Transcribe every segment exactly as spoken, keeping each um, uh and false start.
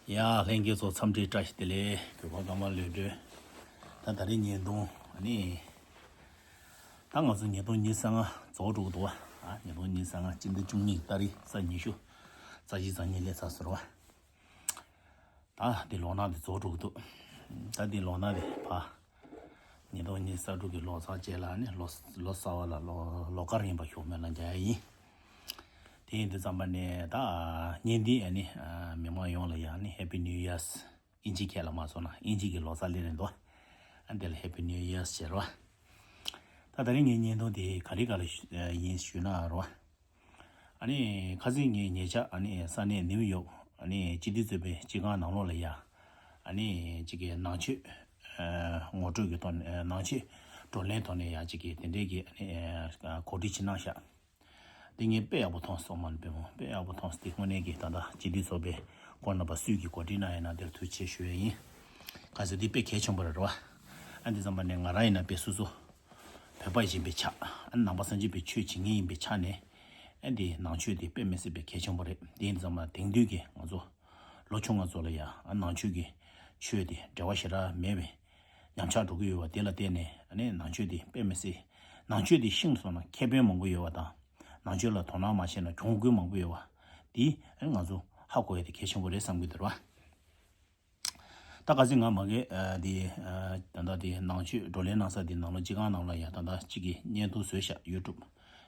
ཡ། ལྷན་རྒྱས་ཚོ་འཚམས་འདྲི་བཀྲ་ཤིས་བདེ་ལེགས། གུས་པ་ཀརྨ་ལོས་སྒྲོལ། ད་ད་རིང་ཉིས་སྟོང་ཨ་ནི། ད་ང་ཚོ་ཉིས་སྟོང་ཉི་ཤུ་རྩ་ལྔ་རྫོགས་འགྲོ་གི་འདུག་བ། ཨ། ཉིས་སྟོང་ཉི་ཤུ་རྩ་ལྔ་སྤྱི་ཟླ་བཅུ་གཉིས་ཏ་རིག་གཟའ་ཉི་ཤུ། གཟའ་བཞི་གཟའ་གཉིས་སླེབས་ཚར་སོང་བ། ད་འདི་ལོ་ན་འདི་རྫོགས་འགྲོ་གི་འདུག་ད་འདི་ལོ་ན་འདི་ཕ། ཉིས་སྟོང་ཉི་ཤུ་རྩ་དྲུག་གི་ལོ་གསར་རྗེས་ལ་ནི་ལོ་ལོ་གསར་བ་ལ་ལོ་ལོ་དཀར་ཡིན་པ་ཞུ་མེད་ལ་མཇལ་ཡ་ཡིན། དེ་ཡིན་དུས་ཙམ་པ་ནས་ད་བརྙན་འདི་ཨ་ནི་མི་མང་ཡོངས་ལ་ཡ་ནི་Happy New Year's། ཨིན་ཇི་སྐད་ལ་མ་སོང་ན་ཨིན་ཇི་གི་ལོ་གསར་སླེབས་ནས་འདུག་ཨ་འདི་ལ་Happy New Year's་ཟེར་བ། ད་ད་རིང་ངའི་བརྙན་ཐུང་དེ་ག་རེ་ག་ལ་ཡིན་ཞུས་ན་རོ། ཨ་ནི་ཁ་སང་ངའི་ཉེ་ཆར་ཨ་ནི་ས་གནས་ནིའུ་ཡོག་ཨ་ནི་སྤྱི་འཐུས་ཚོགས་པའི་སྤྱི་ཁང་ནང་ལོགས་ལ་ཡ། ཨ་ནི་གཅིག་གི་ནང་ཆོས་ངོ་སྤྲོད་ཀྱི་ཐོག་ནས་ནང་ཆོས་བགྲོ་གླེང་ཐོག་ནས་ཡ་གཅིག་གི་དེ་འདྲའི་གི་ཨ་ནི་གོ་སྒྲིག་ཅིག་གནང་ཤག་དེ་ངས་དཔེ་ཡག་པོ་མཐོང་སོང་མ་ནི་དཔེ་མོ་དཔེ་ཡག་པོ་མཐོང་སོང་། དེ་དངོས་གནས་ཀྱི་ད་ལྟ་སྤྱི་འཐུས་ཚོགས་པའི་སྐོར་རྣམ་པ་སུས་ཀྱི་གོ་སྒྲིག་གནང་ཡིན་ན་དེར་ཐུགས་རྗེ་ཆེ་ཞུ་ཡས་ཡིན། ག་ཚོད་འདི་དཔེ་གལ་ཆེན་པོ་རེད་རོ། ཨ་འདི་ཙམ་པ་ནས་ང་རང་ཡིན་ན་དཔེ་སོ་སོ་བོད་པ་ཡིན་པའི་ཆ། ཨ་ནང་པ་སངས་རྒྱས་པའི་ཆོས་བྱེད་མཁན་ཡིན་པའི་ཆ་ནས་ཨ་འདི་ནང་ཆོས་འདི་དཔེ་མི་སྲིད་པའི་གལ་ཆེན་པོ་རེད། དེ་ཡིན་ཙམ་པ་དེང་དུས་ཀྱི་ང་ཚོ་ལོ་ཆུང་ང་ཚོ་ལ་ཡ་ཨ་ནང་ཆོས་ཀྱི་ཆོས་དེ་འབྲེལ་བ་ཞེ་དྲག་མེད་པའི་ཉམས་ཆག་འགྲོ་གི་ཡོད་པ་དེ་ལ་བརྟེན་ནས་ཨ་ནི་ནང་ཆོས་དེ་དཔེ་མི་སྲིད། ནང་ཆོས་དེ་ཤིན་ཏུ་སོང་ན་ཁེ་ཕན་མང་པོ་ཡོད་པ་དང་། ནང་ཆོས་ལ་དོ་སྣང་མ་བྱས་ན་གྱོང་གུན་མང་པོ་ཡོད་པ་དེ་ཨ་ནི་ང་ཚོ་ཧ་གོ་ཡ་དེ་གལ་ཆེན་པོ་རེད་བསམ་གི་འདུག་ར། ད་ག་ཚོད་ང་མ་གི་ཨ་དེ་ཨ་ད་ལྟ་དེ་ནང་ཆོས་བགྲོ་གླེང་གནང་ས་དེ་ནང་ལོ་སྤྱི་ཁང་ནང་ལ་ཡ་ད་ལྟ་གཅིག་གི་བརྙན་ཐུང་བཟོས་ཤག་ཡུ་ཊུབ།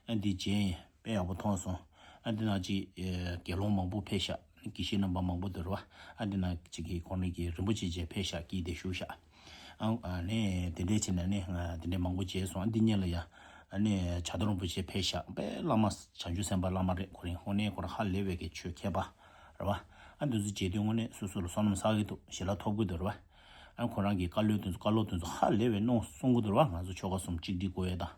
ཨ་འདི་རྗེས་ཡིན་དཔེ་ཡག་པོ་མཐོང་སོང་། ཨ་འདི་ནང་གཅིག་ཨ་དགེ་སློང་མང་པོ་ཕེབས་ཤག་དགེ་བཤེས་རྣམ་པ་མང་པོ་འདུག་ར་བ། ཨ་འདི་ནང་གཅིག་གི་ཁོང་རང་གི་རིན་པོ་ཆེ་བཅས་ཕེབས་ཤག་ཀྱིས་དེ་ཞུ་ཤག་ཨ་ཨ་ནི་དེ་འདྲས་བྱས་ནས་ནི་ང་དེ་འདྲས་མང་པོ་བྱས་སོང་། ཨ་འདི་གཉིས་ལ་ཡ་ཨ་ནི་བྱ་དོ་རིན་པོ་ཆེ་ཕེབས་ཤག་དཔེ་བླ་མ་བྱང་ཆུབ་སེམས་དཔའ་བླ་མ་རེད། ཁོ་རང་དངོས་གནས་ཁོ་རང་ཧ་ལས་པའི་གི་ཆོས་མཁས་པ་རེད་བ། ཨ་འདི་ཚོ་མཇལ་དུས་དངོས་གནས་སོ་སོ་ལ་བསོད་ནམས་བསགས་ཀྱི་འདུག་ཞལ་ལག་ཐོབ་ཀྱི་འདུག་རེད་བ། ཨ་ཁོ་རང་གི་བཀའ་སློབ་དེ་ཚོ་བཀའ་སློབ་དེ་ཚོ་ཧ་ལས་པའི་མནོ་གསུང་གི་འདུག་རེད་བ། ང་ཚོ་ཆོ་ག་གསུམ་གཅིག་སྒྲིལ་དགོས་ཡས་དང་།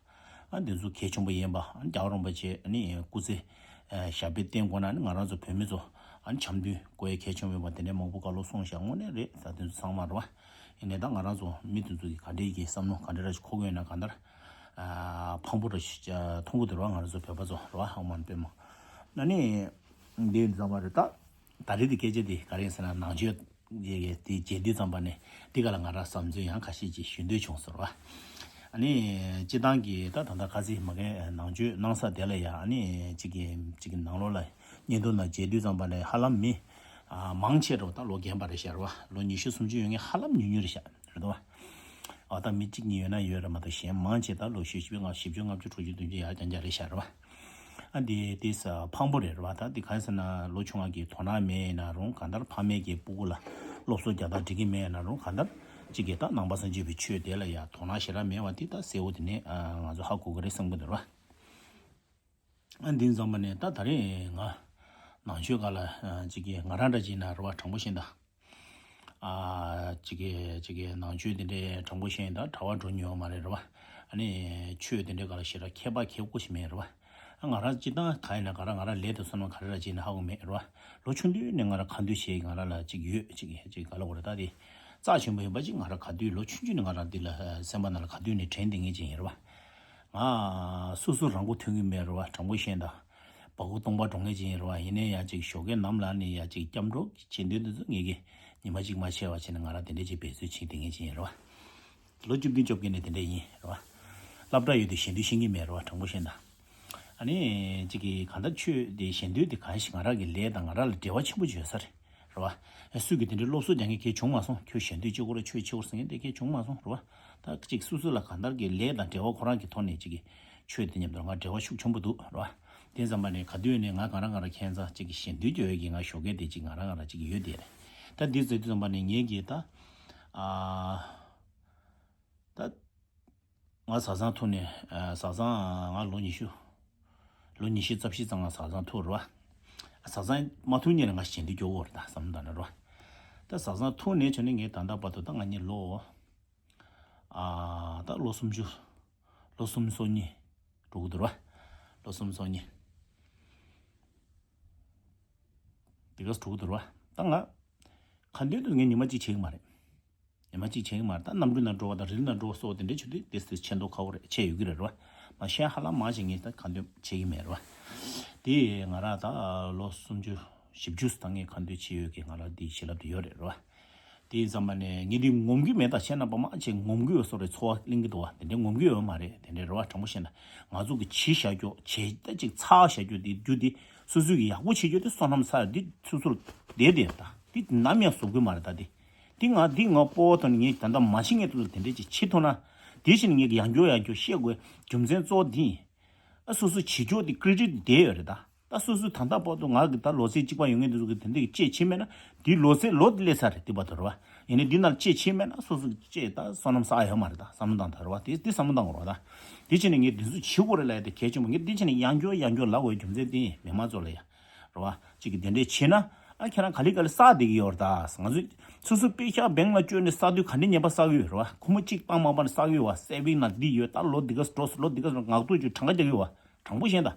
ཨ་འདི་ཚོ་གལ་ཆེན་པོ་ཡིན་པ། ཨ་རྒྱལ་བ་རིན་པོ་ཆེ་ཨ་ནི་སྐུ་ཚེ་ཨ་ཞབས་པད་བརྟན་དགོས་ན་ནི་ང་རང་ཚོ་བོད་མི་ཚོ་ཨ་ནི་འཆམ་མཐུན་དགོས་ཡས་གལ་ཆེན་པོ་ཡིན་པ་དེ་འདྲའི་མང་པོ་བཀའ་སློབ་གསུངས་ཤག་དངོས་གནས་རེད། ད་དེ་ཚོ་ཚང་མ་རེད་བ། ཡིན་ནའི་ད་ང་རང་ཚོ་མི་དེ་ཚོ་གི་ག་འདྲའི་གི་བསམ་བློ་ག་འདྲ་ར་ཞིག་འཁོར་གི་ཡོད་ན་གང་ལྟར་ཨ་ཕངས་པོ་ར་ཞིག་མཐོང་གི་འདུག་རེད་བ། ང་རང་ཚོ་བོད་པ་ཚོ་རེད་བ། ཧ་མ་དཔེ་མ་ན་ནི་འདི་ཚང་མ་རེད། ད་ད་རེས་དེ་སྐད་ཆ་དེ་ག་རེ་ཡིན་ཟེར་ན་ནང་ཆོས་ཡེ་ཡེ་དེ་མཇལ་དུས་ཙམ་པ་ནས་འདི་ག་ལ་ང་རང་བསམ་ཚུལ་ཡང་ཁ་ཤས་ཅིག་ཞུ་འདོད་བྱུང་སོང་ར། ཨ་ནི་སྤྱི་བཏང་གི་ད་ད་ལྟ་ཁ་སང་མ་གི་ནང་ཆོས་གནང་ས་དེ་ལ་ཡ་ཨ་ནི་གཅིག་གི་གཅིག་གི་ནང་ལོགས་ལ་བརྙན་ཐུང་ནང་མཇལ་དུས་ཙམ་པ་ནས་ཧ་ལམ་མི་ཨ་མང་ཆེ་རུ་ད་ལོ་རྒན་པ་རེད་ཤག་ར་བ། ལོ་ཉི་ཤུ་སུམ་ཅུ་ཡོད་མཁན་ཧ་ལམ་ཉུང་ཉུང་རེད་ཤག་རེད་དོ། ཨ་ད་མི་གཅིག་གཉིས་ཡོད་ན་ཡོད་རེད་མ་གཏོགས་གཞན་མང་ཆེ་ད་ལོ་བཞི་བཅུ་ལྔ་བཅུ་དྲུག་ཅུ་བདུན་ཅུ་ཡར་རྐྱང་རྐྱང་རེད་ཤག་ར་བ། ཨ་འདི་དེ་ས་ཕངས་པོ་རེད་ར་བ། ད་འདི་གང་ཟེར་ན་ལོ་ཆུང་བ་གི་དོ་སྣང་མེད་ཡིན་ན་རུང་གང་ལྟར་ཕ་མས་ཀྱི་སྤུ་གུ་ལ་སློབ་གསོ་རྒྱག་སྟངས་འགྲིག་གི་མེད་ཡིན་ན་རུང་གང་ལྟར་གཅིག་གི་ད་ནང་པ་སངས་རྒྱས་པའི་ཆོས་དེ་ལ་ཡ་དོ་སྣང་ཞེ་དྲག་མེད་པ་འདི་ད་གསལ་བོ་དེ་ནས་ཨ་ང་ཚོ་ཧ་གོ་གི་རེད་བསམ་གི་འདུག་ར་བ། ཨ་འདི་ཙམ་པ་ནས་ད་ད་རེས་ང་ནང་ཆོས་སྒང་ལ་ཨ་གཅིག་གི་ང་རང་འདྲ་ཅིག་ཡིན་ན་ར་བ་དྲང་པོ་བཤད་ན། ཨ་གཅིག་གི་གཅིག་གི་ནང་ཆོས་དེ་འདྲའི་དྲང་པོ་བཤད་ན་ད་གྲྭ་པ་འགྲོ་མྱོང་མ་རེད་ར་བ། ཨ་ནི་ཆོས་དེ་འདྲའི་སྒང་ལ་ཞེ་དྲག་མཁས་པ་མཁས་པོ་ཞིག་མེད་ར་བ། ཨ་ང་རང་སྤྱིར་བཏང་གང་ཡིན་ན་ག་ར་ང་རང་ལས་དང་བསོད་ནམས་ག་རེ་ར་ཅིག་ཡིན་ན་ཧ་གོ་མེད་ར་བ། ལོ་ཆུང་དུས་ནས་ང་རང་ཁ་འདོན་བྱེད་ཀྱི་ང་རང་ལ་ཅིག་ཡོད། ཅིག་ཅིག་ག་ལ་གོ་རེད། ད་དེ་རྩ་ཆེན་པོ་ཡིན་པ་ཅིག་ང་རང་ཁ་འདོན་ལོ་ཆུང་ཆུང་ནས་ང་རང་འདི་ལ་སེམས་པ་ནང་ལ་ཁ་འདོན་ནས་དྲན་བསྡད་མཁན་ཅིག་ཡིན་ར་བ། ང་སོ་སོ་རང་མགོ་ཐོན་གྱི་མེད་ར་བ། དྲང་པོ་བཤད་ན་ད་བ་གུ་སྟོང་པ་འགྲོ་མཁན་ཅིག་ཡིན་ར་བ། ཡིན་ནའི་ཡ་ཅིག་ཞོགས་ཀས་ནམ་ལངས་ནས་ཡ་ཅིག་སྐྱབས་འགྲོ་བྱེད་འདོད་འདི་ཚོ་ངེད་ཀྱིས་ཉི་མ་གཅིག་མ་ཆད་པ་བྱས་ནས་ང་རང་དེ་འདྲས་ཅིག་འབད་རྩོལ་བྱེད་བསྡད་མཁན་ཅིག་ཡིན་ར་བ། ལོ་བཅུ་བདུན་བཅོ་བརྒྱད་ནས་དེ་འདྲས་ཡིན་ར་བ། སློབ་གྲྭ་ཡོད་དུས་གཞན་དོན་ཤེས་ཀྱི་མེད་ར་བ། དྲང་པོ་བཤད་ན། ཨ་ནི་གཅིག་གིས་གང་ལྟར་ཆོས་དེ་གཞན་དོན་དེ་གང་ཞིག་ང་རང་གི་ལས་དང་ང་རང་ལ་འབྲེལ་བ་ཆེན་པོ་ཡོད་ས་རེད་ར་བ། སུས་ཀྱིས་དེ་འདྲའི་སློབ་གསོ་རྒྱག་མཁན་གང་བྱུང་མ་སོང་། ཁྱོད་གཞན་དོན་བྱེད་དགོས་རེད། ཆོས་བྱེད་དགོས་རེད་ཟེར་མཁན་དེ་གང་བྱུང་མ་སོང་ར་བ། ད་གཅིག་སོ་སོ་ལ་གང་ལྟར་གྱི་ལས་དང་འབྲེལ་བ་ཁོ་རང་གི་ཐོག་ནས་གཅིག་གིས་ཆོས་དེ་མཉམ་དུ་ང་འབྲེལ་བ་ཤུགས་ཆེན་པོ་འདུག་ར་བ། དེ་ཙམ་པ་ནས་ག་དུས་ནས་ང་ག་རང་ག་རང་ཁྱད་མཚར་གཅིག་གི་ཞེ་འདོད་ཀྱི་འོས་ཀྱི་ང་ཞོགས་ཀས་དེ་གཅིག་ང་རང་ག་རང་གཅིག་ཡོད་དེ་རེད། ད་འདི་ཟེར་དུས་ཙམ་པ་ནས་ངེད་ཀྱིས་ད་ཨ་ད་ང་བཟའ་ཚང་ཐུག་ནས་ཨ་བཟའ་ཚང་ང་ལོ་ཉི་ཤུ་ལོ་ཉི་ཤུ་རྩ་བཞི་ཙམ་ང་བཟའ་ཚང་ཐུག་རེད་བ། བཟའ་ཚང་མ་ཐུག་ཉིན་ལ་ང་ཞེ་འདོད་སྐྱོ་བོ་རེད། ད་བསམ་བློ་བཏང་ན་རེད་བ། ད་བཟའ་ཚང་ཐུག་ནས་བྱོན་ནས་ངས་ད་ལྟ་བར་དུ་ད་ང་གཉིས་ལོ། ཨ་ད་ལོ་སུམ་ཅུ། ལོ་སུམ་ཅུ་སོ་གཉིས་འགྲོ་གི་འདུག་ར། ལོ་སུམ་ཅུ་སོ་གཉིས། དེ་ག་འགྲོ་གི་འདུག་ར། ད་ང་ཁ་འདོན་དུ་ངས་ཉི་མ་གཅིག་བྱེད་ཀྱི་མ་རེད། ཉི་མ་གཅིག་བྱེད་ཀྱི་མ་རེད། ད་གནམ་གྲུ་ནང་འགྲོ་བ་དང་རི་ལི་ནང་འགྲོ་བ་སོགས་དེ་འདྲའི་ཆུ་དུས་དེ་སུ་ཆེ་མདོག་ཁ་བོ་རེད། ཆེ་ཡོད་ཀྱི་རེད་ར། མ་གཞན་ཧ་ལམ་མང་ཆེ་ངས་ད་ཁ་འདོན་བྱེད་ཀྱི་མེད་ར། དེ་ང་ར་ད་ལོ་སུམ་ཅུ། ཞིབ་འཇུག་ད་ངས་ཁ་འདོན་བྱེད་ཡོད་ཀྱི་ང་ལ་འདི་བྱིན་རླབས་དེ་ཡོད་རེད་རེད་བ། དེ་ཡིན་ཙམ་པ་ནས་ངས་འདི་ངོམ་གི་མེད་ད་བྱས་ན་པ་མ་བྱས་ངོམ་གི་ཡོད་བཟོ་རེད་ཚོར་བ་གླེང་གི་འདུག་བ། དེ་འདྲའི་ངོམ་གི་ཡོད་མ་རེད། དེ་འདྲའི་རེད་བ། དྲང་པོ་བཤད་ན་ང་ཚོ་གི་བྱེད་བཞག་རྒྱུ་བྱེད་ད་ཅིག་ཚར་བཞག་རྒྱུ་དེ་རྒྱུ་དེ་སོ་སོ་གི་ཡག་པོ་བྱེད་རྒྱུ་དེ་བསོད་ནམས་ཚར་དེ་སོ་སོར་བསྡད་བསྡད་ད་དེ་ནམ་ཡང་བཟོ་གི་མ་རེད་ད་དེ། འདི་ང་འདི་ང་སྤོ་བོ་དང་ངས་ད་ལྟ་མ་བྱེད་ངས་དུ་དེ་འདྲས་ཅིག་བྱེད་ཐུབ་ན། དེ་བཞིན་ངས་ཡང་བསྐྱར་ཡང་བསྐྱར་བཤད་དགོས་རྒྱུ་མཚན་གཙོ་བོ་འདི་ཡིན། ཨ་སོ་སོ་བྱེད་ཕྱོགས་འདི་ཀི་རེ་ཌིཊ་བསྡད་ཡོད་རེད་ད། ད་སོ་སོ་ད་ལྟ་བར་དུ་ང་གི་ད་ལོ་ཚད་གཅིག་པ་ཡོད་ངས་འདི་ཚོ་གི་དེ་འདྲས་ཀྱི་ཅེས་བྱེད་མེད་ན་འདི་ལོ་ཚད་ལོ་འདི་སླེབས་ཚར་རེད་འདི་བར་དུ་རེད་བ། ཡིན་ནའི་འདི་ནང་ཅེས་བྱེད་མེད་ན་སོ་སོ་ཅེས་ད་བསོད་ནམས་བསགས་ཡོད་མ་རེད་ད་བསམ་བློ་བཏང་ད་རེད་བ། དེ་དེ་བསམ་བློ་བཏང་དགོས་རེད་བ་ད། དེ་བྱས་ནས་ངས་འདི་ཚོ་བྱེད་དགོས་རེད་ལབ་ཡ་དེ་གལ་ཆེན་པོ་ངས་འདི་བྱས་ནས་ཡང་བསྐྱར་ཡང་བསྐྱར་ལབ་དགོས་རྒྱུ་མཚན་དེ་ཡིན་མི་མང་ཚོ་ལ་ཡ། རེད་བ། གཅིག་གིས་དེ་འདྲས་བྱས་ན་ཨ་ཁྱེད་རང་ག་ལེ་ག་ལེ་བསགས་བསྡད་ཀྱི་ཡོད་རེད་ད། ང་ཚོས་སོ་སོ་པེ་ཤག་བེང་ལ་བཅོལ་ནས་བསགས་དུས་ག་འདྲས་ཉེས་པ་བསགས་ཀྱི་ཡོད་རེད་བ། ཁོ་མོ་གཅིག་སྤང་མ་སྤང་ནས་བསགས་ཀྱི་ཡོད་བ། སེ་བིང་ན་འདི་ཡོད་ད་ལོ་འདི་ག་འགྲོ་སོང་ལོ་འདི་ག་ངག་ཐོག་ཅིག་གྲངས་ཀ་རྒྱག་གི་ཡོད་བ། དྲང་པོ་བཤད་ད།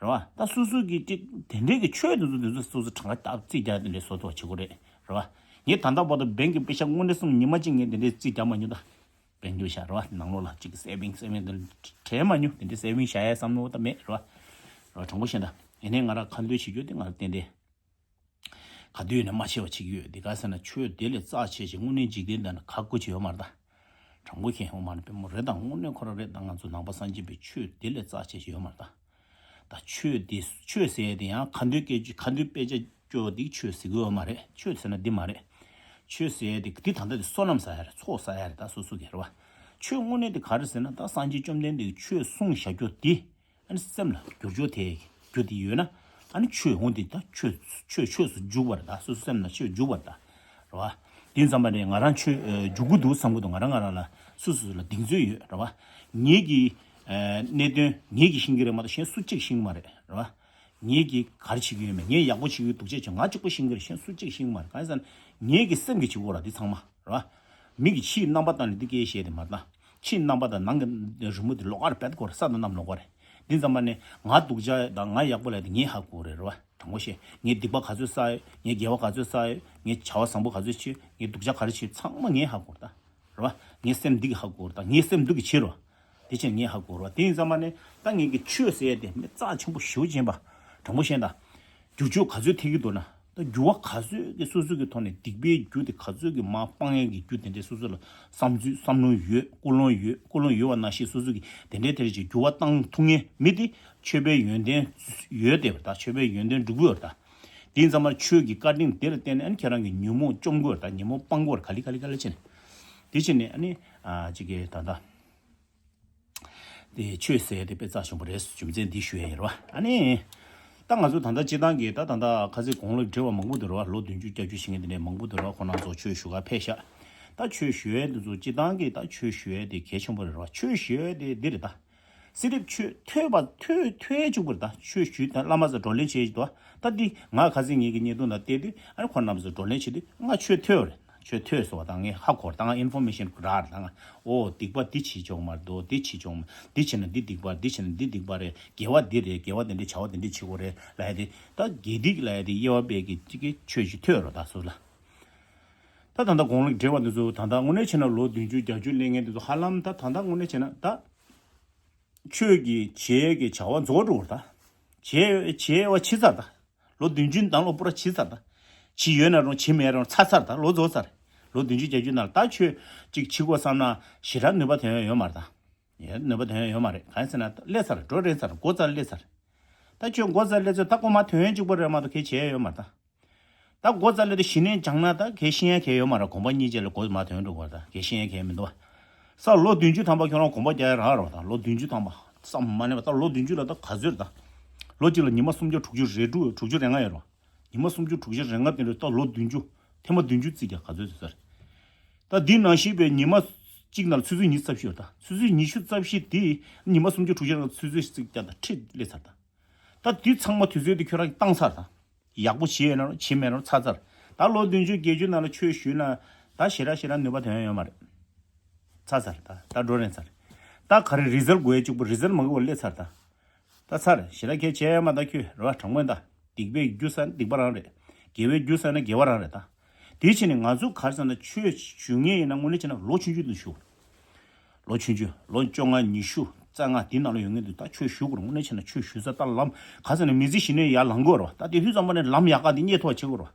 རེད་བ། ད་སོ་སོ་གི་གཅིག་དེ་འདྲས་ཀྱི་ཆོས་དེ་ཚོ་དེ་ཚོ་སོ་སོ་གྲངས་ཀ་བཏབ་རྩིས་རྒྱག་དེ་འདྲས་བཟོ་ཐུབ་པ་བྱེད་དགོས་རེད། རེད་བ། ངས་ད་ལྟ་བར་དུ་བེང་གི་པེ་ཤག་དངོས་གནས་སོང་ཉི་མ་གཅིག་ངས་དེ་འདྲས་རྩིས་རྒྱག་མ་མྱོང་ད། བེང་རྒྱུ་ཤག་རེད་བ། ནང་ལོགས་ལ་གཅིག་གི་སེ་བིང་སེ་བིང་དེ་བྲལ་མ་མྱོང་དེ་འདྲས་སེ་བིང་བཞག་ཡ་བསམ་བློ་ད་མེད་རེད་བ། རེད་བ། དྲང་པོ་བཤད་ད། ཡིན་ནའི་ང་རང་ཁ་འདོན་བྱེད་རྒྱུ་དེ་ང་རང་ཏན་ཏན། ག་དུས་ཡིན་ན་མ་ཆེ་བ་བྱེད་ཀྱི་ཡོད། འདི་ག་ཟེར་ན་ཆོས་དེ་ལས་རྩ་ཆེ་ཞིང་དངོས་གནས་འཇིག་རྟེན་དང་ནི་ཁ་དགོས་ཀྱི་ཡོད་མ་རེད་ད། དྲང་པོ་མཁྱེན་ཡོང་མ་རེད་པད་མོ་རེད་ད། དངོས་གནས་ཁོ་རང་རེད་ད། ང་ཚོ་ནང་པ་སངས་རྒྱས་པའི་ཆོས་དེ་ལས་རྩ་ཆེ་ཞིག་ཡོད་མ་རེད་ད། ད་ཆོས་དེ་ཆོས་ཟེར་ཡས་དེ་ཡང་ཁ་འདོན་སྐད་ཆ་ཁ་འདོན་དཔེ་ཆ་སྐྱོ་བ་འདི་ཆོས་ཟེར་གི་ཡོད་མ་རེད། ཆོས་ཟེར་ན་འདི་མ་རེད། ཆོས་ཟེར་ཡས་དེ་འདི་ད་ལྟ་དེ་བསོད་ནམས་ཟ་ཡ་རེད། ཚོགས་ཟ་ཡ་རེད་ད་སོ་སོ་གི་རེད་བ། ཆོས་དངོས་གནས་དེ་ག་རེ་ཟེར་ན་ད་སངས་རྒྱས་བཅོམ་ལྡན་འདས་ཀྱིས་ཆོས་གསུངས་བཞག་རྒྱུ་དེ། ཨ་ནི་སེམས་ལ་བསྒྱུར་བཅོས་དེ་རྒྱུ་དེ་ཡོད་ན་ཨ་ནི་ཆོས་འོང་དེ་ད་ཆོས་ཆོས་ཆོས་སུ་འཇུག་པ་རེད་ད། སོ་སོ་སེམས་ལ་ཆོས་འཇུག་པ་རེད་ད། རེད་བ། དེ་ཙམ་པ་ནས་ང་རང་ཆོས་འཇུག་གི་འདུག་བསམ་གི་འདུག་ང་རང་ང་རང་ལ་སོ་སོ་ལ་གདེང་ཚོད་ཡོད་རེད་བ། ངེད་ཀྱི་གནད་དོན་ངེད་ཀྱིས་ཤེས་ཀྱི་རེད་མ་གཏོགས་གཞན་སུ་གཅིག་ཤེས་ཀྱི་མ་རེད་རེད་བ། ངེད་ཀྱིས་ག་རེ་བྱེད་ཀྱི་ཡོད་མེད་ངས་ཡག་པོ་བྱེད་ཀྱི་འདུག་ཅེས་བྱས་ང་གཅིག་པོ་ཤེས་ཀྱི་རེད། གཞན་སུ་གཅིག་ཤེས་ཀྱི་མ་རེད། གང་ཡིན་ཟེར་ན་ངེད་ཀྱི་སེམས་ཀྱིས་བྱེད་དགོས་ར་འདི་ཚང་མ་རེད་བ། མི་གི་ཕྱིའི་རྣམ་པ་དང་ནི་འདི་སྐད་བཤད་དེ་མ་རེད་ད། ཕྱིའི་རྣམ་པ་དང་ནང་གི་རི་མོ་དེ་ལོགས་ཀར་རྦད་ཀོ་རེད། ས་དང་གནམ་ལོགས་ཀ་རེད། འདི་ཙམ་པ་ནས་ང་སྡུག་ཅག་དང་ང་ཡག་པོ་ལབ་དེ་ངས་ཧ་གོ་རེད་རེད་བ། དྲང་པོ་བཤད་ངས་སྡིག་པ་ག་ཚོད་བསགས་ཡོད། ངས་དགེ་བ་ག་ཚོད་བསགས་ཡོད། ངས་བྱ་བ་བཟང་པོ་ག་ཚོད་བྱས་ཡོད། ངས་སྡུག་ཅག་ག་རེ་བྱས་ཡོད་ཚང་མ་ངས་ཧ་གོ་རེད་ད། རེད་བ། ངའི་སེམས་འདི་གིས་ཧ་གོ་རེད་ད། ངའི་སེམས་འདི་གིས་བྱེད་རོགས། དེ་ཕྱིར་ངས་ཧ་གོ་རེད་བ། དེ་ཡིན་ཙམ་པ་ནས་ད་ངས་ཀྱི་ཆོས་ཟེར་ཡས་དེ་མི་རྩ་ཆེན་པོ་ཞེ་པོ་ཅིག་ཡིན་པ། དྲང་པོ་བཤད་ད། འགྱུར་ཕྱོགས་ག་ཚོད་ཐེབས་ཀྱི་འདུག་ན། ད་འགྱུར་བ་ག་ཚོད་ཀྱི་སོ་སོ་གི་ཐོག་ནས་སྡིག་པའི་རྒྱུ་དེ་ག་ཚོད་ཀྱི་མར་སྤང་ཡས་ཀྱི་རྒྱུ་དེ་འདྲའི་སོ་སོ་ལ་བསམ་ཚུལ་བསམ་བློ་ཡོད། ཀུན་སློང་ཡོད། ཀུན་སློང་ཡོད་པ་ནང་བཞིན་སོ་སོ་གི་དེ་འདྲའི་དེར་ཅིག་འགྱུར་བ་བཏང་ཐུབ་མཁན་མི་དེ་ཆོས་པའི་ཡོན་ཏན་ཡོད་བསྡད་པ་རེད་ད། ཆོས་པའི་ཡོན་ཏན་སྒྲུབ་དགོས་རེད་ད། དེ་ཡིན་ཙམ་པར་ཆོས་ཀྱི་བཀའ་དྲིན་དེ་ལ་བརྟེན་ནས་ཨ་ནི་ཁྱེད་རང་གི་ཉོན་མོངས་བཅོམ་དགོས་རེད་ད། ཉོན་མོངས་སྤང་དགོས་རེད། ག་ལེ་ག་ལེ་ག་ལེ་བྱས་ནས། དེ་བྱས་ནས་ཨ་ནི་ཨ་ཅིག་གི་ད་ལྟ། དེ་ཆོས་ཟེར་དེ་དཔེ་རྩ་ཆེན་པོ་རེད། རྒྱུ་མཚན་འདི་ཞུ་ཡ་ཡིན་རེད་བ། ཨ་ནི། ད་ང་ཚོ་ད་ལྟ་སྤྱི་བཏང་གི་ད་ད་ལྟ་ཁ་སང་དགུང་ལོ་བགྲེས་པ་མང་པོ་འདུག་རེད་བ། ལོ་བདུན་ཅུ་བརྒྱད་ཅུ་ཕྱིན་མཁན་དེ་འདྲས་མང་པོ་འདུག་རེད་བ། ཁོང་རྣམ་ཚོ་ཆོས་ཞུ་ག་ཕེབས་ཤག་ད་ཆོས་ཞུ་ཡ་འདི་ཚོ་སྤྱི་བཏང་གི་ད་ཆོས་ཞུ་ཡ་དེ་གལ་ཆེན་པོ་རེད་བ། ཆོས་ཞུ་ཡ་དེ་འདི་རེད་ད། སི་རིབ་ཆོས་ཐོས་པ་ཐོས་ཐོས་གཅིག་པུ་རེད་ད། ཆོས་ཞུས་ད་བླ་མ་ཚོ་བགྲོ་གླེང་བྱེད་ཀྱི་འདུག་ད་འདི་ང་ཁ་སང་ངེད་ཀྱི་བརྙན་ཐུང་ནང་བལྟས་དུས་ཨ་ནི་ཁོང་རྣམ་ཚོ་བགྲོ་གླེང་བྱེད་དུས་ང་ཆོས་ཐོས་པ་རེད། ཆོས་ཐོས་སོང་བ་དང་ངས་ཧ་གོ་རེད་ད། ང་ཨིན་ཕོར་མེ་ཤན་རག་རེད་ད། ང་ཨོ་སྡིག་པ་འདི་བྱེད་ཆོག་མ་རེད་དོ། འདི་བྱེད་ཆོག་མ་འདི་བྱས་ན་འདི་སྡིག་པ་འདི་བྱས་ན་འདི་སྡིག་པ་རེད། དགེ་བ་འདི་རེད། དགེ་བ་འདི་འདྲ་བྱ་བ་འདི་འདྲ་བྱེད་དགོས་རེད་ལབ་ཡ་དེ་ད་དགེ་སྡིག་ལབ་ཡ་དེ་དབྱེ་བ་སྤེལ་གྱི་གཅིག་གི་ཆོས་ཤིག་ཐོས་རོགས་ད་སོ་ལ། ད་ད་ལྟ་དགུང་ལོ་བགྲེས་པ་འདི་ཚོ་ད་ལྟ་དངོས་གནས་བྱས་ན་ལོ་བདུན་ཅུ་བརྒྱད་ཅུ་སླེབས་མཁན་འདི་ཚོ་ཧ་ལམ་ད་ད་ལྟ་དངོས་གནས་བྱས་ན་ད། ཆོས་ཀྱི་བྱེད་ཀྱི་བྱ་བ་རྫོགས་འགྲོ་བར་ད། བྱེད་བྱེད་བ་ཕྱི་ཚར་ད། ལོ་བདུན་ཅུ་ནང་ལོ་པུ་ར་ཕྱི་ཚར་ད། བྱེད་ཡོད་ན་རུང་བྱེད་མེད་རུང་ཚར་ཚར་ད། ལོ་རྫོགས་ཚར། ལོ་བདུན་ཅུ་བརྒྱད་ཅུ་ནང་ལ་ད་ཆོས་ཅིག་བྱེད་དགོས་བསམ་ན་ཞེ་དྲག་ནུས་པ་ཐོན་ཡ་ཡོད་མ་རེད་ད། ཡ་ནུས་པ་ཐོན་ཡ་ཡོད་མ་རེད། གང་ཡིན་ཟེར་ན་ད་སླེབས་ཚར། འགྲོ་རན་ཚར། འགོ་རྩ་སླེབས་ཚར། ད་ཁྱོད་འགོ་རྩ་སླེབས་ཚར་ད་ཁོ་མ་ཐོན་ཡ་གཅིག་པོ་རེད་མ་གཏོགས་གལ་ཆེ་ཡ་ཡོད་མ་རེད་ད། ད་འགོ་རྩ་ལས་དེ་གཞི་ནས་སྦྱངས་ན་ད་གལ་ཤེས་ཡ་གལ་ཡོད་མ་རེད། གོམ་པ་གཉིས་ཅན་ལ་འགོ་མ་ཐོན་འགྲོ་བར་ད་གལ་ཤེས་ཡ་གལ་མི་འདུག་བ། ས་ལོ་བདུན་ཅུ་ཐམ་པ་ཁྱོད་རང་གོམ་པ་རྒྱག་ཡ་རག་རོགས་དང་། ལོ་བདུན་ཅུ་ཐམ་པ་བསམ་མ་ནས་པ་ད་ལོ་བདུན་ཅུ་ལ་ད་ག་ཚོད་རེད་ད། ལོ་གཅིག་ལ་ཉི་མ་སུམ་བརྒྱ་དྲུག་ཅུ་རེ་དྲུག་དྲུག་ཅུ་རེ་ལྔ་ཡོད་རོགས། ཉི་མ་སུམ་ཅུ་དྲུག་ཅུ་རེ་ལྔ་དེ་འདྲ་ད་ལོ་བདུན་ཅུ་ཐེངས་མ་བདུན་ཅུ་བརྩིས་ཀྱང་ག་ཚོད་ཟེར་ས་རེད། ད་འདི་ནང་བཞིན་པའི་ཉི་མ་གཅིག་ནང་ཆུ་ཚོད་ཉི་ཤུ་རྩ་བཞི་ཡོད་ད། ཆུ་ཚོད་ཉི་ཤུ་རྩ་བཞི་དེ་ཉི་མ་སུམ་ཅུ་དྲུག་ཅུ་རེ་ལྔ་ཆུ་ཚོད་གཅིག་ཀྱང་ད་ཁྲིད་སླེབས་ཚར་ད། ད་འདི་ཚང་མ་དུས་ཚོད་དེ་ཁྱོད་རང་གིས་བཏང་ཚར་དང་། ཡག་པོ་བྱེད་ཡོད་ན་རུང་བྱེད་མེད་རུང་ཚར་ཚར། ད་ལོ་བདུན་ཅུ་བརྒྱད་ཅུ་ནང་ལ་ཆོས་ཞུས་ན་ད་ཞེ་དྲག་ཞེ་དྲག་ནུས་པ་ཐོན་ཡོད་མ་རེད། ཚར་ཚར་ད་ད་འགྲོ་རན་ཚར། ད་ག་རེ་རི་ཛལ་དགོས་ཡ་གཅིག་པོ་རི་ཛལ་མ་དགོས་པ་སླེབས་ཚར་ད། ད་ཚར་ཞེ་དྲག་གལ་ཆེ་ཡ་མ་ད་ཁྱོད་རེ་བ་དྲང་པོ་ཡིན་ད། སྡིག་པའི་རྒྱུ་ཟེར་ན་སྡིག་པ་རང་རེད། དགེ་བའི་རྒྱུ་ཟེར་ན་དགེ་བ་རང་རེད་ད། དེ་ཕྱིར་ནི་ང་ཚོ་ག་རེ་ཟེར་ན་ཆོས་ཞུ་མཁན་ཡིན་ན་དངོས་གནས་བྱས་ན་ལོ་ཆུང་ཆུང་དུ་ཞུ། ལོ་ཆུང་ཆུང་ལོ་བཅོ་ལྔ་ཉི་ཤུ་ རྩ་ལྔ་དེ་ནང་ལ་ཡོད་མཁན་དེ་ད་ཆོས་ཞུ་དགོས་རེད། དངོས་གནས་བྱས་ན་ཆོས་ཞུ་ས་ད་ལམ་ག་ས་ནས་མི་ཚེ་ཞིག་ནས་ཡར་ལངས་དགོས་རེད་བ། ད་དེ་དུས་ཙམ་པ་ནས་ལམ་ཡག་ག་དེ་རྙེད་ཐུབ་པ་བྱེད་དགོས་རེད་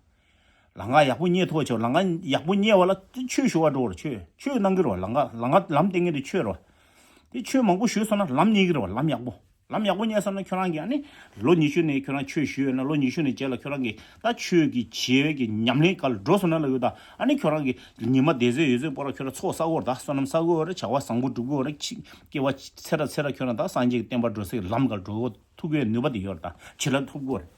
བ། ལམ་ཁ་ཡག་པོ་རྙེད་ཐུབ་པ་བྱེད་དགོས། ལམ་ཁ་ཡག་པོ་རྙེད་པ་ལ་ཆོས་ཞུ་བར་འགྲོ་དགོས་རེད། ཆོས་ཆོས་གནང་གི་རེད་བ། ལམ་ཁ་ལམ་ཁ་ལམ་སྟེར་མཁན་དེ་ཆོས་རེད་བ། དེ་ཆོས་མང་པོ་ཞུས་སོང་ན་ལམ་རྙེད་ཀྱི་རེད་བ། ལམ་ཡག་པོ། ལམ་ཡག་པོ་རྙེད་སོང་ན་ཁྱོད་རང་གིས་ཨ་ནི་ལོ་ཉི་ཤུ་ནས་ཁྱོད་རང་ཆོས་ཞུས་ཡོད་ན་ལོ་ཉི་ཤུ་ནས་རྗེས་ལ་ཁྱོད་རང་གིས་ད་ཆོས་ཀྱི་བྱེད་པའི་གི་ཉམས་ལེན་སྒང་ལ་འགྲོ་སོང་ན་ལབ་ཡོད། ད་ཨ་ནི་ཁྱོད་རང་གིས་ཉི་མ་བསྡད་ཚོད་ཡོད་ཚོད་པོ་ར་ཁྱོད་རང་ཚོགས་བསགས་དགོས་རེད། ད་བསོད་ནམས་བསགས་དགོས་རེད། བྱ་བ་བཟང་པོ་སྒྲུབ་དགོས་རེད། ཕྱི་སྐྱེ་བ་ཚེ་རབས་ཚེ་རབས་ཁྱོད་རང་ད་སངས་རྒྱས་ཀྱི་བསྟན་པ་འགྲོ་སའི་ལམ་སྒང་ལ་འགྲོ་ཐུབ་ཀྱི་ནུས་པ་དེ་ཡོད་རེད། ད་བྱིན་རླབས་ཐོབ་དགོས་རེད།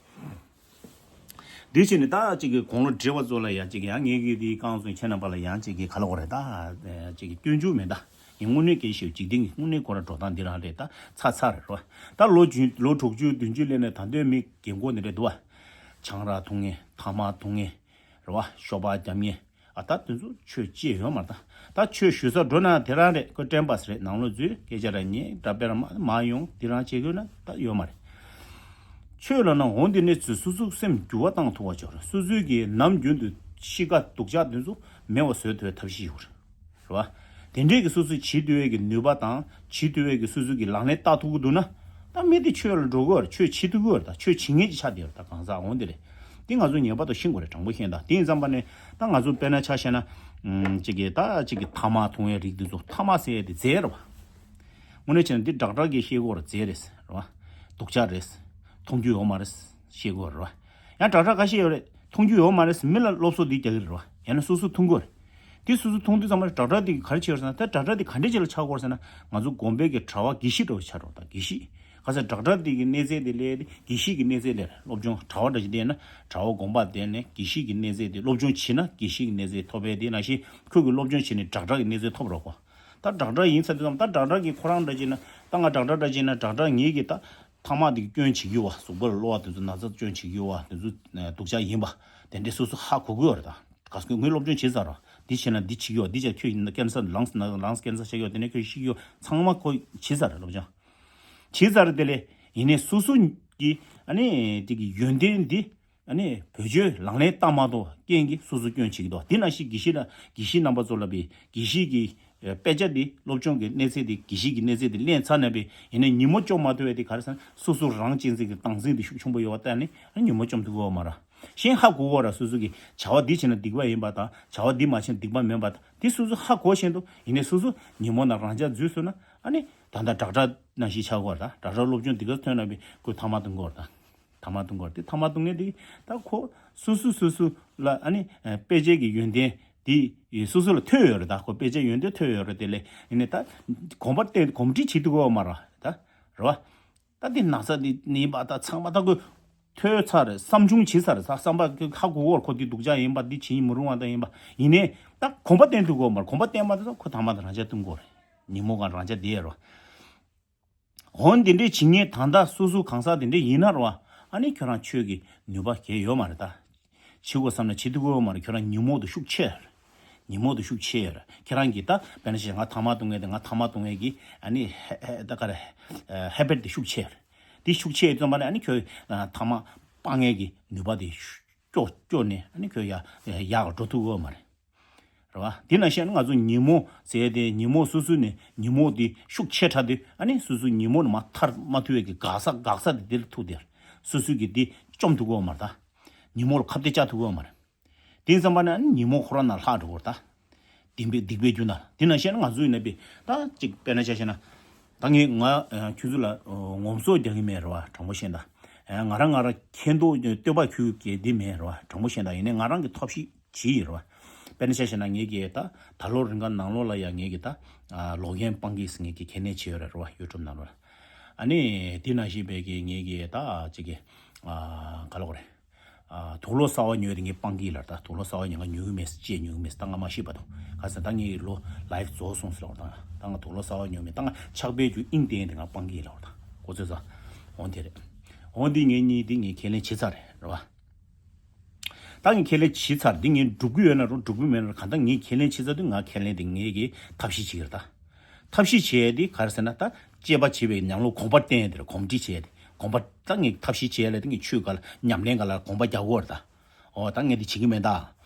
འདི་བྱས་ནས་ད་ཅིག་གི་དགུང་ལོ་བགྲེས་པ་ཚོ་ལ་ཡང་ཅིག་ཡང་ངེད་ཀྱི་འདི་རྐང་བཙུགས་ཁྱེད་རྣམ་པ་ལ་ཡང་ཅིག་གི་ག་ལ་གོ་རེད། ད་ཅིག་གི་སྐྱོན་བརྗོད་མེད། ད་ངས་དངོས་གནས་སྐད་ཆ་ཞུ། འཇིག་རྟེན་གྱི་དངོས་གནས་ཁོ་ར་འགྲོ་སྟངས་འདི་རང་རེད། ད་ཚར་ཚར་རེད་རོ། ད་ལོ་རྒྱུན་ལོ་དྲུག་ཅུ་བདུན་ཅུ་སླེབས་ནས་ད་འདོད་མི་རྒན་གོག་འདི་འདྲ་འདུག་བ། ཆང་རག་འཐུང་མཁན། ཐ་མག་འཐུང་མཁན་རེད་བ། ཤོ་སྦག་རྒྱབ་མཁན། ཨ་ད་དེ་ཚོ་ཆོས་བྱེད་ཡོད་མ་རེད། ད་ད་ཆོས་ཞུ་ས་འགྲོ་ན་དེ་རང་རེད། ཁོ་དྲན་པ་ཟེར་རེད། ནང་ལོགས་འཛུལ། སྐད་ཆ་ར་ཉན། འདྲ་དཔེ་ར་མ་མ་ཡོང་། དེ་རང་བྱེད་དགོས་ན་ད་ཡོད་མ་རེད། ཆོས་ལབ་ན་འོ་འདི་ནས་ཚུར་སོ་སོའི་སེམས་འགྱུར་བ་བཏང་ཐུབ་པ་བྱོས་ར། སོ་སོའི་གི་ནམ་རྒྱུན་དུ་གཤིས་ཀ་སྡུག་ཅག་དེ་ཚོ་མེད་པ་བཟོ་ཐུབ་པའི་ཐབས་ཤེས་ཡོད་རེད། རེད་བ། དེ་འདྲས་ཀྱི་སོ་སོའི་བྱེད་ཐུབ་པའི་གི་ནུས་པ་དང་བྱེད་ཐུབ་པའི་གི་སོ་སོའི་གི་ལག་ལེན་བསྟར་ཐུབ་ཀྱི་འདུག་ན། ད་མི་དེ་ཆོས་ལ་འགྲོ་དགོས་རེད། ཆོས་བྱེད་ཐུབ་ཀྱི་ཡོད་རེད། ད་ཆོས་བྱེད་མཁན་ཅིག་ཆགས་བསྡད་ཡོད་རེད། ད་གང་ཟག་འོ་འདི་རེད། དེ་ང་ཚོ་ངེས་པར་དུ་ཤེས་དགོས་རེད། དྲང་པོ་བཤད་ན། ད་དེ་ཡིན་ཙམ་པ་ནས་ད་ང་ཚོ་དཔེར་ན་ཆ་བཞག་ན། ཨམ། གཅིག་གིས་ད་གཅིག་གིས་ཐ་མག་འཐུང་བའི་རིགས་འདི་ཚོ། ཐ་མག་ཟེར་ཡས་དེ་རྫས་རེད་བ། དངོས་གནས་བྱས་ན་འདི་ཌོག་ཊར་གྱིས་བཤད་ཀྱི་ཡོད་རེད། རྫས་རེད་ཟེར་རེད་བ། སྡུག་ཅག་རེད་ཟེར། འཐུང་རྒྱུ་ཡོད་མ་རེད་ཟེར་བཤད་ཀྱི་ཡོད་རེད་བ། ཡང་ཌོག་ཊར་ཁ་ཤས་ཡོད་རེད། འཐུང་རྒྱུ་ཡོད་མ་རེད་ཟེར་མི་ལ་སློབ་གསོ་འདི་རྒྱག་གི་རེད་བ། ཡང་ན་སོ་སོ་འཐུང་གི་ཡོད་རེད། དེ་སོ་སོ་འཐུང་དུས་ཙམ་པ་ཌོག་ཊར་དེ་གིས་ག་རེ་བྱས་ཡོད་རེད་ཟེར་ན། ད་ཌོག་ཊར་དེ་ག་འདྲས་ཅིག་ལ་ཆགས་ཀྱི་ཡོད་རེད་ཟེར་ན། ང་ཚོ་དགོན་པའི་གི་གྲྭ་པ་དགེ་བཤེས་འདྲ་བོ་ཆགས་འགྲོ། ད་དགེ་བཤེས། ག་ཚོད་ཌོག་ཊར་དེ་གི་གནས་ཚད་དེ་ལས་དེ་དགེ་བཤེས་ཀྱི་གནས་ཚད་ལས་རེད། སློབ་སྦྱོང་གྲྭ་པ་འདྲ་ཞིག་བསྡད་ན། གྲྭ་པ་དགོན་པ་བསྡད་ནས་དགེ་བཤེས་ཀྱི་གནས་ཚད་དེ། སློབ་སྦྱོང་བྱས་ན་དགེ་བཤེས་ཀྱི་གནས་ཚད་ཐོབ་པས། དེ་ནང་བཞིན་ཁོས་གི་སློབ་སྦྱོང་བྱས་ནས་ཌོག་ཊར་གྱི་གནས་ཚད་ཐོབ་རོགས་གོ། ད་ཌོག་ཊར་ཡིན་ཚར་དུས་ཙམ། ད་ཌོག་ཊར་གྱིས་ཁོ་རང་འདྲ་བྱས་ན། ད་ང་ཌོག་ཊར་འདྲ་བྱས་ན་ཌོག་ཊར་ངེད་ཀྱིས་ད་ཐ་མག་དེ་གི་སྐྱོན་བྱེད་ཀྱི་ཡོད་བ། གཟུགས་པོ་ལ་གློ་བ་དེ་ཚོ་ན་ཚ་སྐྱོན་བྱེད་ཀྱི་ཡོད་བ། དེ་ཚོ་སྡུག་ཅག་ཡིན་པ་དེ་འདྲས་སོ་སོ་ཧ་གོ་གི་ཡོད་རེད། ད་ག་སོ་ངས་སློབ་སྦྱོང་བྱས་ཚར་རོ། འདི་བྱས་ན་འདི་བྱེད་ཀྱི་ཡོད། འདི་བྱས་ཁྱོད་ཀྱི་ཀེན་སར། ལངས་ལངས་ཀེན་སར་ཆགས་ཀྱི་ཡོད། དེ་ནས་ཁྱོད་ཤི་གི་ཡོད། ཚང་མ་ཁོ་བྱས་ཚར་རེད། སློབ་སྦྱོང་བྱས་ཚར་རེད། དེ་ལས་ཡིན་ནའི་སོ་སོ་གི་ཨ་ནི་དེ་གི་ཡོན་ཏན་འདི། ཨ་ནི་བེད་སྤྱོད་ལག་ལེན་བསྟར་མ་ཐུབ་རྐྱེན་གྱིས་སོ་སོ་སྐྱོན་བྱེད་ཀྱི་འདུག། དེ་ནང་བཞིན་དགེ་བཤེས་ལ། དགེ་བཤེས་རྣམ་པ་ཚོ་ལ་བའི་དགེ་བཤེས་ཀྱི་དཔེ་ཆ་འདི། སློབ་སྦྱོང་གི་གནས་ཚད་འདི། དགེ་བཤེས་ཀྱི་གནས་ཚད་འདི་ལེན་ཚར་ནས་བའི་ཡིན་ནའི་ཉིན་མོ་བཅོམ་མ་ཐུབ་པའི་དེ་ག་རེ་ཟེར་ན། སོ་སོ་རང་གཅེས་འཛིན་གྱི་སྟངས་འཛིན་འདི་ཤུགས་ཆེན་པོ་ཡོད་པ་ལྟར་ནི་ཨ་ནི་ཉིན་མོ་བཅོམ་ཐུབ་ཀྱི་ཡོད་མ་རེད། གཞན་ཧ་གོ་གི་ཡོད་རེད། སོ་སོ་གིས་བྱ་བ་འདི་བྱས་ན་སྡིག་པ་ཡིན་པ་དང་། བྱ་བ་འདི་མ་བྱས་ན་སྡིག་པ་མིན་པ་དང་། དེ་སོ་སོ་ཧ་གོ་བཞིན་དུ། ཡིན་ནའི་སོ་སོ་ཉིན་མོ་ནང་རང་འཇགས་འཛུལ་སོང་ན། ཨ་ནི་ད་ལྟ་ཌོག་ཊར་ནང་བཞིན་ཆགས་ཀྱི་ཡོད་རེད། ད་ཌོག་ཊར་སློབ་སྦྱོང་འདི་ག་ཐོན་ན་བའི་ཁོས་ཐ་མག་འཐུང་གི་ཡོད་རེད། ད་ཐ་མག་འཐུང་གི་ཡོད་རེད། དེ་ཐ་མག་འཐུང་མཁན་དེ་ད་ཁོ་སོ་སོ་སོ་སོ་ལ་ཨ་ནི་དཔེ་ཆའི་གི་ཡོན་ཏན་དེ་སོ་སོ་ལ་ཐོན་ཡོད་རེད། ད་ཁོ་དཔེ་ཆའི་ཡོན་ཏན་ཐོན་ཡོད་རེད། དེ་ལས་ཡིན་ནའི་ད་གོམ་པ་བརྟན། གོམས་འདྲིས་བྱེད་ཐུབ་ཀྱི་ཡོད་མ་རེད། ད་རེད་བ། ད་དེ་ན་ཚ་དེ་ནི་ཡིན་པ་ད་ཚང་མ་ད་ཁོས་ཐོས་ཚར་རེད། བསམ་བྱུང་བྱས་ཚར་རེད། ད་བསམ་པ་ཧ་གོ་གི་ཡོད་རེད། ཁོ་དེ་སྡུག་ཅག་ཡིན་པ། འདི་བྱེད་མི་རུང་བ་ད་ཡིན་པ། ཡིན་ནའི་ད་གོམ་པ་བརྟན་ཐུབ་ཀྱི་ཡོད་མ་རེད། གོམ་པ་བརྟན་མ་ཐུབ་ཙང་ཁོ་ཐ་མག་དེ་རང་འཇགས་འཐུང་གི་ཡོད་རེད། ཉིན་མོ་གང་རང་འཇགས་བསྡད་ཡོད་རེད། འོ་འདི་འདྲའི་བྱེད་མཁན་ད་ལྟ་སོ་སོ་གང་ཟག་དེ་འདྲ་ཡིན་ན་རེད་བ། ཨ་ནི་ཁྱོད་རང་ཆོས་ཀྱི་ནུས་པ་གང་ཡང་ཡོད་མ་རེད། ད་བྱེད་དགོས་བསམ་ན་བྱེད་ཐུབ་ཀྱི་ཡོད་མ་རེད། ཁྱོད་རང་ཉོན་མོངས་དེ་ཤུགས་ཆེ་རེད། ཉོན་མོངས་དེ་ཤུགས་ཆེ་རེད། ཁྱེད་རང་གིས་ད་དཔེར་ན་ཆ་བཞག་ང་ཐ་མག་འཐུང་མཁན་དེ། ང་ཐ་མག་འཐུང་མཁན་གྱི་ཨ་ནི་ཧེ་ཧེ་ད་ག་རེ། ཧེ་བིཊ་དེ་ཤུགས་ཆེ་རེད། དེ་ཤུགས་ཆེ་ཙམ་པ་ནས་ཨ་ནི་ཁྱོད་ཐ་མག་སྤང་མཁན་གྱི་ནུས་པ་དེ་སྐྱོ་སྐྱོ་ནས་ཨ་ནི་ཁྱོད་ཡར་ཡར་འགྲོ་ཐུབ་ཀྱི་ཡོད་མ་རེད། རེད་བ། དེ་ནང་བཞིན་ང་ཚོ་ཉོན་མོངས་ཟེར་དེ། ཉོན་མོངས་སོ་སོ་ནས་ཉོན་མོངས་དེ་ཤུགས་ཆེ་དྲགས་དུས། ཨ་ནི་སོ་སོ་ཉོན་མོངས་ནས་མར་ཐར་མ་ཐུབ་པའི་གི་འགག་ས་འགག་ས་དེ་དེར་ཐུག་དེར། སོ་སོ་གིས་དེ་བཅོམ་ཐུབ་ཀྱི་ཡོད་མ་རེད། ད་ཉོན་མོངས་ལ་ཁ་གཏད་བཅག་ཐུབ་ཀྱི་ཡོད་མ་རེད། དེ་ཙམ་པ་ནས་ཨ་ནི་ཉོན་མོངས་ཁོ་རང་ནང་ལྷག་འགྲོ་གི་ཡོད་རེད། ད་སྡིག་པའི་སྡིག་པའི་རྒྱུ་ནང་། དེ་ནང་བཞིན་ང་ཚོ་ཡིན་ན་དཔེ་ད་ཅིག་དཔེར་ན་ཆ་བཞག་ན། ད་ངས་ང་ཁྱོད་ཚོ་ལ་ངོམ་སོ་རྒྱག་གི་མེད་རེད་བ། དྲང་པོ་བཤད་ན། ང་རང་ང་རང་མཁྱེན་རྟོགས་བསྟོད་པ་ཁྱོད་ཀྱི་འདི་མེད་རེད་བ། དྲང་པོ་བཤད་ན། ཡིན་ནའི་ང་རང་གི་ཐབས་ཤེས་བྱེད་ཡིན་རེད་བ། དཔེར་ན་ཆ་བཞག་ན་ངེད་ཀྱིས་ད་ད་ལོ་རིང་ག་ནང་ལོགས་ལ་ཡང་ངེད་ཀྱིས་ད་ལོག་གཡེམ་སྤང་གི་ཟེར་ངེད་ཀྱིས་ཁས་ལེན་བྱས་ཡོད་རེད་བ། ཡུ་ཊུབ་ནང་ལོགས་ལ། ཨ་ནི་དེ་ནང་བཞིན་པའི་གི་ངེད་ཀྱིས་ད་ཅིག་གི་ག་ལབ་དགོས་རེད། དུག་ལོག་གསར་པ་ཉོས་དེ་ངས་སྤང་གི་ལབ། ད་དུག་ལོག་གསར་པ་ཉོས། ང་ཉོ་གི་མེད། ཅེས་ཉོ་གི་མེད། ད་ང་མ་ཤི་བར་དུ། ག་ཟེར། ད་ངའི་ལོ་ལའིཕ་རྫོགས་སོང་ཟེར་ལབ། ད་ད་ང་དུག་ལོག་གསར་པ་ཉོ་མེད། ད་ང་ཕྱག་དཔེ་རྒྱུ་དབྱིངས་ལྡན་དེ་ང་སྤང་གི་ལབ། ད་ཁོ་ཚོས་ས་འོང་དེ་རེད། འོང་དེ་ངས་གཉིས་དེ་ངས་ཁས་ལེན་བྱས་ཚར་རེད། རེད་བ། ད་ངས་ཁས་ལེན་བྱས་ཚར། འདི་ངས་འགྲུབ་ཀྱི་ཡོད་ན་རུང་འགྲུབ་ཀྱི་མེད་ན་རུང་། གང་ལྟར་ངས་ཁས་ལེན་བྱས་ཚར་དུས། ང་ཁས་ལེན་དེ་ངས་ཀྱི་ཐབས་ཤེས་བྱེད་ཀྱི་རེད། ད་ཐབས་ཤེས་བྱས་དེ་ག་རེ་ཟེར་ན། ད་དཔྱད་པ་བྱེད་པའི་ཉམས་ལོ་གོམས་པ་བརྟན་དེ་རེད། གོམས་འདྲིས་བྱས་དེ། གོམས་པ། ད་ངས་ཐབས་ཤེས་བྱས་ལ་དེ་ངས་ཆོས་སྒང་ལ་ཉམས་ལེན་སྒང་ལ་གོམས་པ་རྒྱག་དགོས་རེད་ད། ཨོ་ད་ངས་དེ་བྱེད་ཀྱི་མེད་ད།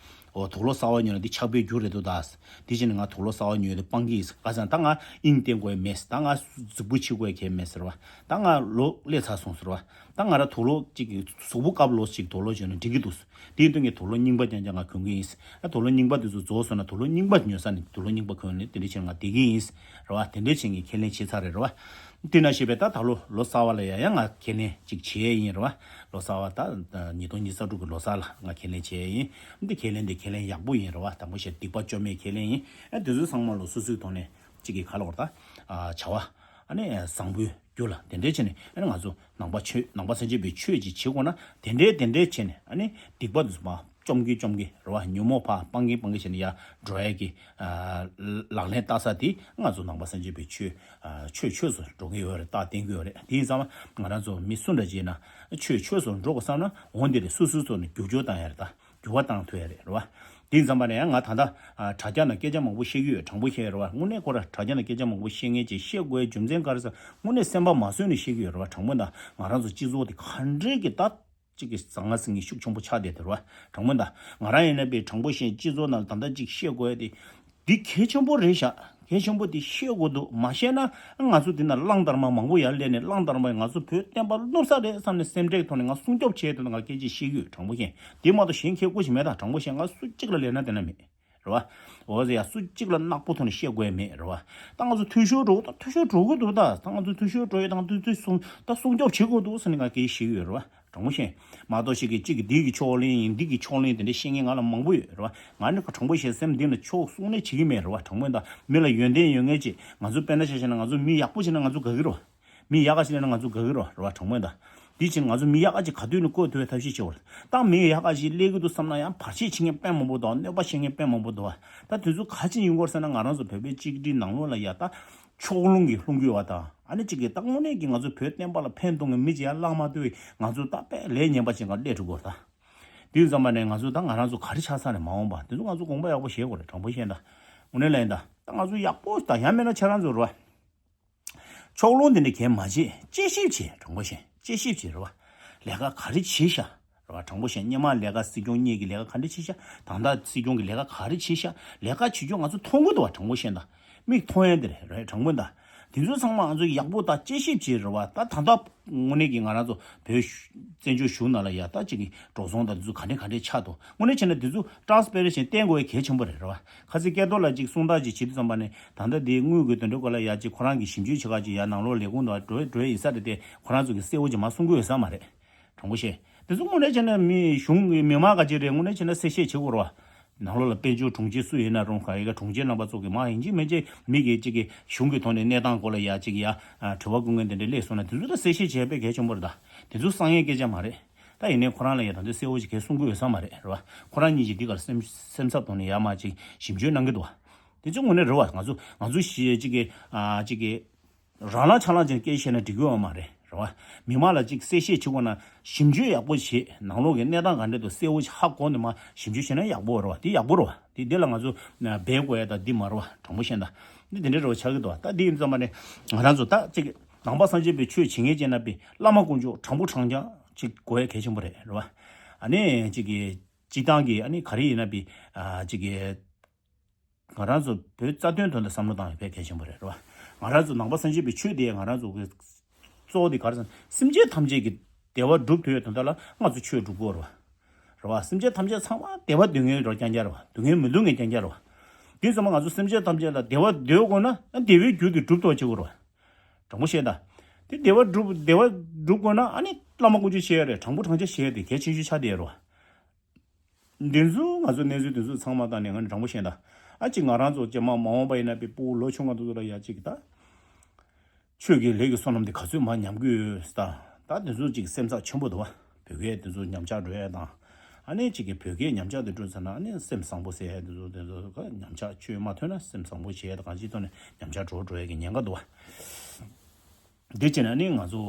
འོ་དུག་ལོག་གསར་པ་ཉོས་ན་འདི་ཆགས་པའི་རྒྱུ་རེད་འདུག་ད། དེ་བྱས་ནས་ང་དུག་ལོག་གསར་པ་ཉོས་ཏེ་སྤང་གི་ཡིན། ཁ་སང་ད་ང་དབྱིངས་བསྟན་དགོས་མེད། ད་ང་གཟུགས་པོ་འཕྱི་དགོས་གལ་མེད་ཟེར་བ། ད་ང་ལོ་སླེབས་ཚར་སོང་ཟེར་བ། ད་ང་ར་དུག་ལོག་ཅིག་གི་གཟུགས་པོ་སྐབས་ལོ་ཅིག་དུག་ལོག་ཉོས་ན་འགྲིག་གི་འདུག། དེ་ཡིན་དུས་ངས་དུག་ལོག་རྙིང་པ་རྐྱང་རྐྱང་ང་གོན་གི་ཡིན། ཨ་དུག་ལོག་རྙིང་པ་དེ་ཚོ་རྫོགས་སོང་ན་དུག་ལོག་རྙིང་པ་ཉོས་ས་ནས་དུག་ལོག་རྙིང་པ་གོན་ནས་དེ་འདྲ་བྱས་ན་ང་བསྡད་ཀྱི་ཡིན་རེད་བ། དེ་འདྲ་བྱས་ངས་ཁས་ལེན་བྱས་ཚར་རེད་རེད་བ། དེ་ན་ཞེས་པའི་ད་ད་ལོ་ལོ་གསར་པ་ལ་ཡང་ཡང་ང་ཁས་ལེན་ཅིག་བྱས་ཡིན་རེད་བ། ལོ་གསར་པ་ད་ཉིས་སྟོང་ཉི་ཤུ་རྩ་དྲུག་གི་ལོ་གསར་ལ་ང་ཁས་ལེན་བྱས་ཡིན། འདི་ཁས་ལེན་འདི་ཁས་ལེན་ཡག་པོ་ཡིན་རེད་བ། དང་པོ་བཤད་སྡིག་པ་བཅོམ་མེད་ཁས་ལེན་ཡིན། ཨ་དེ་ཚོ་ཚང་མ་ལོ་སོ་སོའི་ཐོག་ནས་ཅིག་གི་ག་ལ་བར་ད་བྱ་བ་ཨ་ནི་བཟང་པོའི་རྒྱུ་ལ་དེ་འདྲའི་བྱས་ནས་ཨ་ནི་ང་ཚོ་ནང་པ་ཆོས་ནང་པ་སངས་རྒྱས་པའི་ཆོས་ཅིག་བྱེད་དགོས་ན་དེ་འདྲའི་དེ་འདྲའི་བྱས་ནས་ཨ་ནི་སྡིག་པ་དེ་ཚོ་མར་བཅོམ་གི་བཅོམ་གི་རེད་བ། ཉོན་མོངས་ཕར་སྤང་གི་སྤང་གི་བྱས་ནས་ཡར་འགྲོ་ཡ་གི་ལག་ལེན་བསྟར་ས་དེ་ང་ཚོ་ནང་པ་སངས་རྒྱས་པའི་ཆོས་ཆོས་ཆོས་སུ་འགྲོ་གི་ཡོད་རེད། རྟགས་བསྟན་གི་ཡོད་རེད། དེ་ཡིན་ཙང་ང་རང་ཚོ་མི་སུ་འདྲ་ཅིག་ཡིན་ན་ཆོས་ཆོས་སུ་འགྲོ་དགོས་བསམ་ན་འོ་འདི་རེད། སོ་སོའི་ཐོག་ནས་བསྒྱུར་བཅོས་བཏང་ཡ་རེད། ད་འགྱུར་བ་བཏང་ཐུབ་ཡ་རེད་རེད་བ། དེ་ཡིན་ཙམ་པ་ནས་ཡང་ང་ད་ལྟ་དྲ་རྒྱ་ནང་སྐད་ཆ་མང་པོ་བཤད་ཀྱི་ཡོད། དྲང་པོ་བཤད་རེད་བ། དངོས་གནས་ཁོ་ར་དྲ་རྒྱ་ནང་སྐད་ཆ་མང་པོ་བཤད་མཁན་ཅིག་བཤད་དགོས་རྒྱུ་མཚན་ག་རེ་ཟེར་དངོས་གནས་སེམས་པ་མ་བཟོད་ནས་བཤད་ཀྱི་ཡོད་རེད་བ། དྲང་པོ་ད་ང་རང་ཚོ་སྤྱི་ཚོགས་དེ་ག་འདྲས་ཀྱི་ད་གཅིག་གི་ཟང་ངེ་ཟིང་ངེ་ཤུགས་ཆེན་པོ་ཆགས་བསྡད་དེ་རེད་བ། དྲང་པོ་ད་ང་རང་ཡིན་ན་པའི་དྲང་པོ་བཤད་སྤྱི་ཚོགས་ནང་ད་ལྟ་གཅིག་བཤད་དགོས་ཡ་དེ་འདི་གལ་ཆེན་པོ་རེད་ཤག། གལ་ཆེན་པོ་དེ་ཤེས་དགོས་འདུག། མ་ཤེས་ན་ང་ཚོ་འདི་ན་གླང་དར་མ་མང་པོ་ཡར་སླེབས་ནས་གླང་དར་མས་ང་ཚོ་བོད་བསྟན་པ་བསྣུབས་ས་རེད་བསམ་ནས་སེམས་ཁྲལ་ཐོག་ནས་ང་སྲུང་སྐྱོབ་བྱས་དུས་ང་སྐད་ཆ་བཤད་ཀྱི་ཡོད། དྲང་པོ་བཤད། དེ་མ་གཏོགས་གཞན་ཁྱེད་སྐུ་ཞིག་མེད། ད་དྲང་པོ་བཤད་ང་སུ་གཅིག་ལ་ལས་ན་དེ་ན་མེད་རེད་བ། འོ་ཟེར་ཡ་སུ་གཅིག་ལ་ནག་པོ་ཐོག་ནས་བཤད་དགོས་མེད་རེད་བ། ད་ང་ཚོ་འཐུས་ཤོར་འགྲོ་ད་འཐུས་ཤོར་འགྲོ་གི་འདུག། ད་ད་ང་ཚོ་འཐུས་ཤོར་འགྲོ་ཡི་དང་འཐུས་འཐུས་སྲུང་ད་སྲུང་སྐྱོབ་བྱེད་དགོས་འདུག་ཟེར་ནས་ང་སྐད་ཆ་བཤད་ཀྱི་ཡོད་རེད་བ། དྲང་པོ་བཤད། མ་གཏོགས་ཤིག་གིས་གཅིག་གིས་འདི་གི་ཕྱོགས་གླེང་ཡིན་འདི་གི་ཕྱོགས་གླེང་དེ་འདྲ་བཤད་མཁན་ང་ལ་མང་པོ་ཡོད་རེད་བ། ང་ནི་དྲང་པོ་བཤད་སེམས་གཏིང་ལ་ཕྱོགས་གསུང་ནས་བྱེད་ཀྱི་མེད་རེད་བ། དྲང་པོ་ཡིན་ད་མི་ལ་ཡོན་ཏན་ཡོད་མཁན་ཅིག་ང་ཚོ་དཔེར་ན་ཆ་བཞག་ན་ང་ཚོ་མི་ཡག་པོ་བྱས་ན་ང་ཚོ་དགའ་གི་རེད་བ། མི་ཡག་ག་ཞིག་སླེབས་ན་ང་ཚོ་དགའ་གི་རེད་བ། དྲང་པོ་ཡིན་ད། འདི་ཕྱིན་ང་ཚོ་མི་ཡག་ག་ཅིག་ག་དུས་ནས་བསྐོ་ཐུབ་པའི་ཐབས་ཤེས་བྱེད་དགོས་རེད། ད་མི་ཡག་ག་ཞིག་སླེབས་ཀྱི་འདུག་བསམ་ན་ཡང་བར་ཆད་བྱེད་མཁན་དཔེ་མང་པོ་འདུག། གནོད་པ་བྱེད་མཁན་དཔེ་མང་པོ་འདུག་བ། ད་དུས་ཚོད་ག་ཅིག་ཡིན་དགོས་ཟེར་ན་ང་རང་ཚོ་བོད་པའི་གཅིག་སྒྲིལ་ནང་ལོགས་ལ་ཡ་ད་ཕྱོགས་ལྷུང་གི་ལྷུང་གི་བ་དང་། ཨ་ནི་གཅིག་གིས་ད་དངོས་གནས་ཀྱི་ང་ཚོ་བོད་བསྟན་པ་ལ་ཕན་གཏོང་གི་མི་ཅིག་ཡར་བསླངས་མ་ཐུབ་པའི་ང་ཚོ་ད་དཔེ་ལས་ངན་པ་ཅིག་ག་སླེབས་འགྲོ་གི་རེད་ད། དུས་ཙམ་པ་ནས་ང་ཚོ་ད་ང་རང་ཚོ་ག་རེ་ཆགས་ས་ནས་མ་འོངས་པ་དེ་ཚོ་ང་ཚོ་དགོངས་པ་ཡག་པོ་བཞེས་དགོས་རེད། དྲང་པོ་བཤད་ན་ད་དངོས་གནས་ལ་ཡིན་ད་ད་ང་ཚོ་ཡག་པོ་ད་ཡང་མིན་ན་ཁྱེད་རང་ཚོ་རེད་བ། ཕྱོགས་ལྷུང་དེ་འདྲ་གས་མ་བྱེད། དཔྱད་ཞིབ་བྱེད། དྲང་པོ་བཤད། དཔྱད་ཞིབ་བྱེད་རེད་བ། ལས་ཀ་ག་རེ་བྱེད་ཤག་རེད་བ། དྲང་པོ་བཤད། སྔོན་མ་ལས་ཀ་སྲིད་སྐྱོང་གཉིས་ཀྱི་ལས་ཀ་ག་འདྲ་བྱེད་ཤག། ད་ལྟ་སྲིད་སྐྱོང་གི་ལས་ཀ་ག་རེ་བྱེད་ཤག། ལས་ཀ་བྱེད་རྒྱུ་ང་ཚོ་མཐོང་གི་འདུག་བ། དྲང་པོ་བཤད་ན་མིག་མཐོང་ཡ་དེ་རེད། རེད། དྲང་པོ་ད། དེ་ཚོ་ཚང་མ་ང་ཚོ་ཡག་པོ་ད་དཔྱད་ཞིབ་བྱེད་རེད་བ། ད་ད་ལྟ་དངོས་གནས་ཀྱི་ང་རང་ཚོ་བོད་བཙན་བྱོལ་གཞུང་ནང་ལ་ཡ་ད་ཅིག་གི་འགྲོ་སོང་དང་དེ་ཚོ་ག་འདྲ་ག་འདྲ་ཆགས་འདུག། དངོས་གནས་བྱས་ན་དེ་ཚོ་transparency་བསྟན་དགོས་ཡ་གལ་ཆེན་པོ་རེད། རེད་བ། ཁ་སང་སྐལ་རྡོར་ལགས་ཅིག་གསུང་སྟངས་ཅིག་བྱེད་དུས་ཙམ་པ་ནས་ད་ལྟ་དེའི་དངུལ་གྱི་དོན་དག་སྐོར་ལ་ཡ་ཅིག་ཁོ་རང་གི་ཞིབ་འཇུག་བྱེད་ཁག་ཅིག་ཡ་ནང་ལོགས་ལས་ཁུངས་དང་འགྲོ་འགྲོ་ཡ་ཡིན་ས་རེད་དེ་ཁོ་རང་ཚོ་གི་གསལ་བོ་ཅིག་མ་གསུང་གི་ཡོད་ས་མ་རེད། དྲང་པོ་བཤད། དེ་ཚོ་དངོས་གནས་བྱས་ན་མི་གཞུང་གི་མི་མང་ག་ཅིག་རེད། དངོས་གནས་བྱས་ན་གསལ་བཤད་བྱེད་དགོས་རེད་བ། ནང་ལོགས་ལ་དཔལ་འབྱོར་དྲུང་ཆེ་སུ་ཡིན་ན་རུང་ག་ཡི་ག་དྲུང་ཆེ་རྣམ་པ་ཚོ་གི་མ་ཡིན་གཅིག་མིན་གཅིག་མི་གི་གཅིག་གི་གཞུང་གི་ཐོག་ནས་གནས་སྟངས་སྐོར་ལ་ཡ་གཅིག་ཡ་དྲི་བ་བཀོད་མཁན་དེ་འདྲ་སླེབས་སོང་ན་དེ་ཚོ་ད་གསལ་བཤད་བྱས་པས་གལ་ཆེན་པོ་རེད་ད། དེ་ཚོ་གསང་ཡའི་སྐད་ཆ་མ་རེད། ད་ཡིན་ནའི་ཁོ་རང་ལ་ཡ་ད་འདི་གསལ་བོ་ཅིག་གས་གསུང་གི་ཡོད་ས་མ་རེད། རེད་བ། ཁོ་རང་གཉིས་ཀྱིས་འདི་གར་སེམས་སེམས་འཚབ་ཐོག་ནས་ཡ་མ་ཅིག་ཞིབ་འཇུག་གནང་གི་འདུག་བ། དེ་ཚོ་དངོས་གནས་རེད་བ། ང་ཚོ་ང་ཚོ་ཞིག་གཅིག་གི་ཨ་གཅིག་གི་རང་ལ་ཆ་ལང་ཅན་སྐད་བཤད་ན་འགྲིག་གི་ཡོད་མ་རེད། རེད་བ། མི་མང་ལ་ཅིག་གསལ་བཤད་བྱེད་དགོས་ན་ཞིབ་འཇུག་ཡག་པོ་བྱེད། ནང་ལོགས་ཀྱི་གནས་སྟངས་ག་འདྲ་འདུག་གསལ་བོ་ཧ་གོ་ནས་མ་ཞིབ་འཇུག་བྱས་ན་ཡག་པོ་རེད་བ། དེ་ཡག་པོ་རེད་བ། དེ་དེ་ལ་ང་ཚོ་འབད་དགོས་ཡ་ད་འདི་མ་རེད་བ། དྲང་པོ་བཤད་ན་འདི་དེ་འདྲ་རེད་བ་ཆགས་ཀྱི་འདུག་བ། ད་འདི་ཡིན་ཙམ་པ་ནས་ང་རང་ཚོ་ད་ཅིག་ནང་པ་སངས་རྒྱས་པའི་ཆོས་བྱེད་མཁན་ཅན་ན་པའི་བླ་མ་དཀོན་མཆོག་དྲང་པོ་དྲང་རྐྱང་ཅིག་དགོས་ཡ་གལ་ཆེན་པོ་རེད། རེད་བ། ཨ་ནི་ཅིག་གི་སྤྱི་བཏང་གི་ཨ་ནི་ག་རེ་ཡིན་ན་པའི་ཅིག་གི་ང་རང་ཚོ་བོད་རྩ་དོན་དོན་དུ་བསམ་བློ་བཏང་ཡོད་པས་གལ་ཆེན་པོ་རེད། རེད་བ། ང་རང་ཚོ་ནང་པ་སངས་རྒྱས་པའི་ཆོས་དེ་ང་རང་ཚོ་གི་གཙོ་བོ་དེ་ག་རེ་ཟེར་ན་སེམས་ཅན་ཐམས་ཅད་ཀྱི་བདེ་བ་སྒྲུབ་ཐུབ་ཡོད་དོན་དག་ལ་ང་ཚོ་ཆོས་སྒྲུབ་དགོས་རེད་བ། རེད་བ། སེམས་ཅན་ཐམས་ཅད་ཚང་མ་བདེ་བ་འདོད་མཁན་རོ་རྐྱང་རྐྱང་རེད་བ། འདོད་མཁན་མི་འདོད་མཁན་རྐྱང་རྐྱང་རེད་བ། དེ་ཚང་མ་ང་ཚོ་སེམས་ཅན་ཐམས་ཅད་ལ་བདེ་བ་འདོད་དགོས་ན་བདེ་བའི་རྒྱུ་དེ་སྒྲུབ་ཐུབ་པ་བྱེད་དགོས་རེད་བ། དྲང་པོ་བཤད་ད། དེ་བདེ་བ་སྒྲུབ་བདེ་བ་སྒྲུབ་དགོས་ན་ཨ་ནི་བླ་མ་དཀོན་མཆོག་བཤད་ཡ་རེད། དྲང་པོ་དྲང་རྐྱང་བཤད་ཡ་དེ་གལ་ཆེ་ཤོས་ཆགས་བསྡད་ཡོད་རེད་བ། འདི་ཚོ་ང་ཚོ་གནས་ཚུལ་འདི་ཚོ་ཚང་མ་བལྟས་ནས་ང་ནི་དྲང་པོ་བཤད་ད། ཨ་ཅིག་ང་རང་ཚོ་རྗེས་མ་མ་འོངས་པ་ཡིན་ན་པའི་ཕྲུ་གུ་ལོ་ཆུང་བ་དེ་ཚོ་ལ་ཡ་ཅིག་ད། ཆོས་ཀྱི་ལས་ཀྱི་བསོད་ནམས་དེ་ག་ཚོད་མར་ཉམས་ཀྱི་ཡོད་ད། ད་འདི་ཚོ་ཅིག་སེམས་འཚབ་ཆེན་པོ་འདུག་བ། བོད་སྐད་འདི་ཚོ་ཉམས་ཆག་འགྲོ་ཡ་དང་། ཨ་ནི་ཅིག་གི་བོད་སྐད་ཉམས་ཆག་དེ་འགྲོ་ཚར་ན་ཨ་ནི་སེམས་བཟང་པོ་ཟེར་ཡ་འདི་ཚོ་དེ་ཚོ་ག་ཉམས་ཆག་ཆོས་མ་ཐོས་ན་སེམས་བཟང་པོ་བྱེད་ཡ་དང་གང་ཅིའི་ཐོག་ནས་ཉམས་ཆག་འགྲོ་འགྲོ་ཡ་གི་ཉེན་ཁ་འདུག་བ། འདི་བྱས་ན་ནི་ང་ཚོ་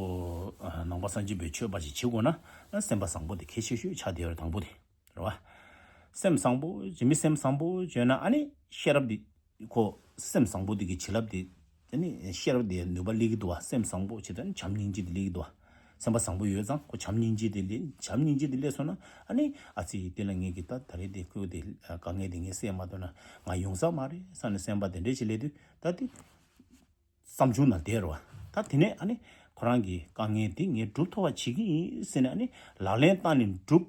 ནང་པ་སངས་རྒྱས་པའི་ཆོས་པ་ཞིག་བྱེད་དགོས་ན་སེམས་པ་བཟང་པོ་དེ་གལ་ཆེ་ཤོས་ཆགས་བསྡད་ཡོད་རེད། དང་པོ་དེ། རེད་བ། སེམས་བཟང་པོ་བྱེད་མི་སེམས་བཟང་པོ་བྱས་ན་ཨ་ནི་ཤེས་རབ་འདི་ཁོ་སེམས་བཟང་པོ་འདི་གི་བྱིན་རླབས་འདི་ཨ་ནི་ཤེས་རབ་འདི་ནུས་པ་སླེབས་ཀྱི་འདུག་བ། སེམས་བཟང་པོ་བྱེད་དུས་ཨ་ནི་བྱམས་སྙིང་རྗེ་འདི་སླེབས་ཀྱི་འདུག་བ། སེམས་པ་བཟང་པོ་ཡོད་ཙང་ཁོ་བྱམས་སྙིང་རྗེ་དེ་ལས་བྱམས་སྙིང་རྗེ་དེ་སླེབས་སོང་ན། ཨ་ནི་ཨ་ཙི་དེ་ལ་ངས་ཀྱི་ད་ད་རེས་དེ་ཁོས་དེ་དཀའ་ངལ་དེ་ངས་སེལ་མ་ཐུབ་ན་ང་ཡོང་ས་མ་རེད་བསམ་ནས་སེམས་པ་དེ་འདྲས་ཞིག་སླེབས་དུས་ད་དེ་བསམ་བྱུང་ན་བསྡད་རོ། ད་དེ་ནས་ཨ་ནི་ཁོ་རང་གི་དཀའ་ངལ་དེ་ངས་སྒྲུབ་ཐུབ་པ་བྱེད་ཀྱི་ཡིན་ཟེར་ནས་ཨ་ནི་ལག་ལེན་བསྟར་ནས་སྒྲུབ།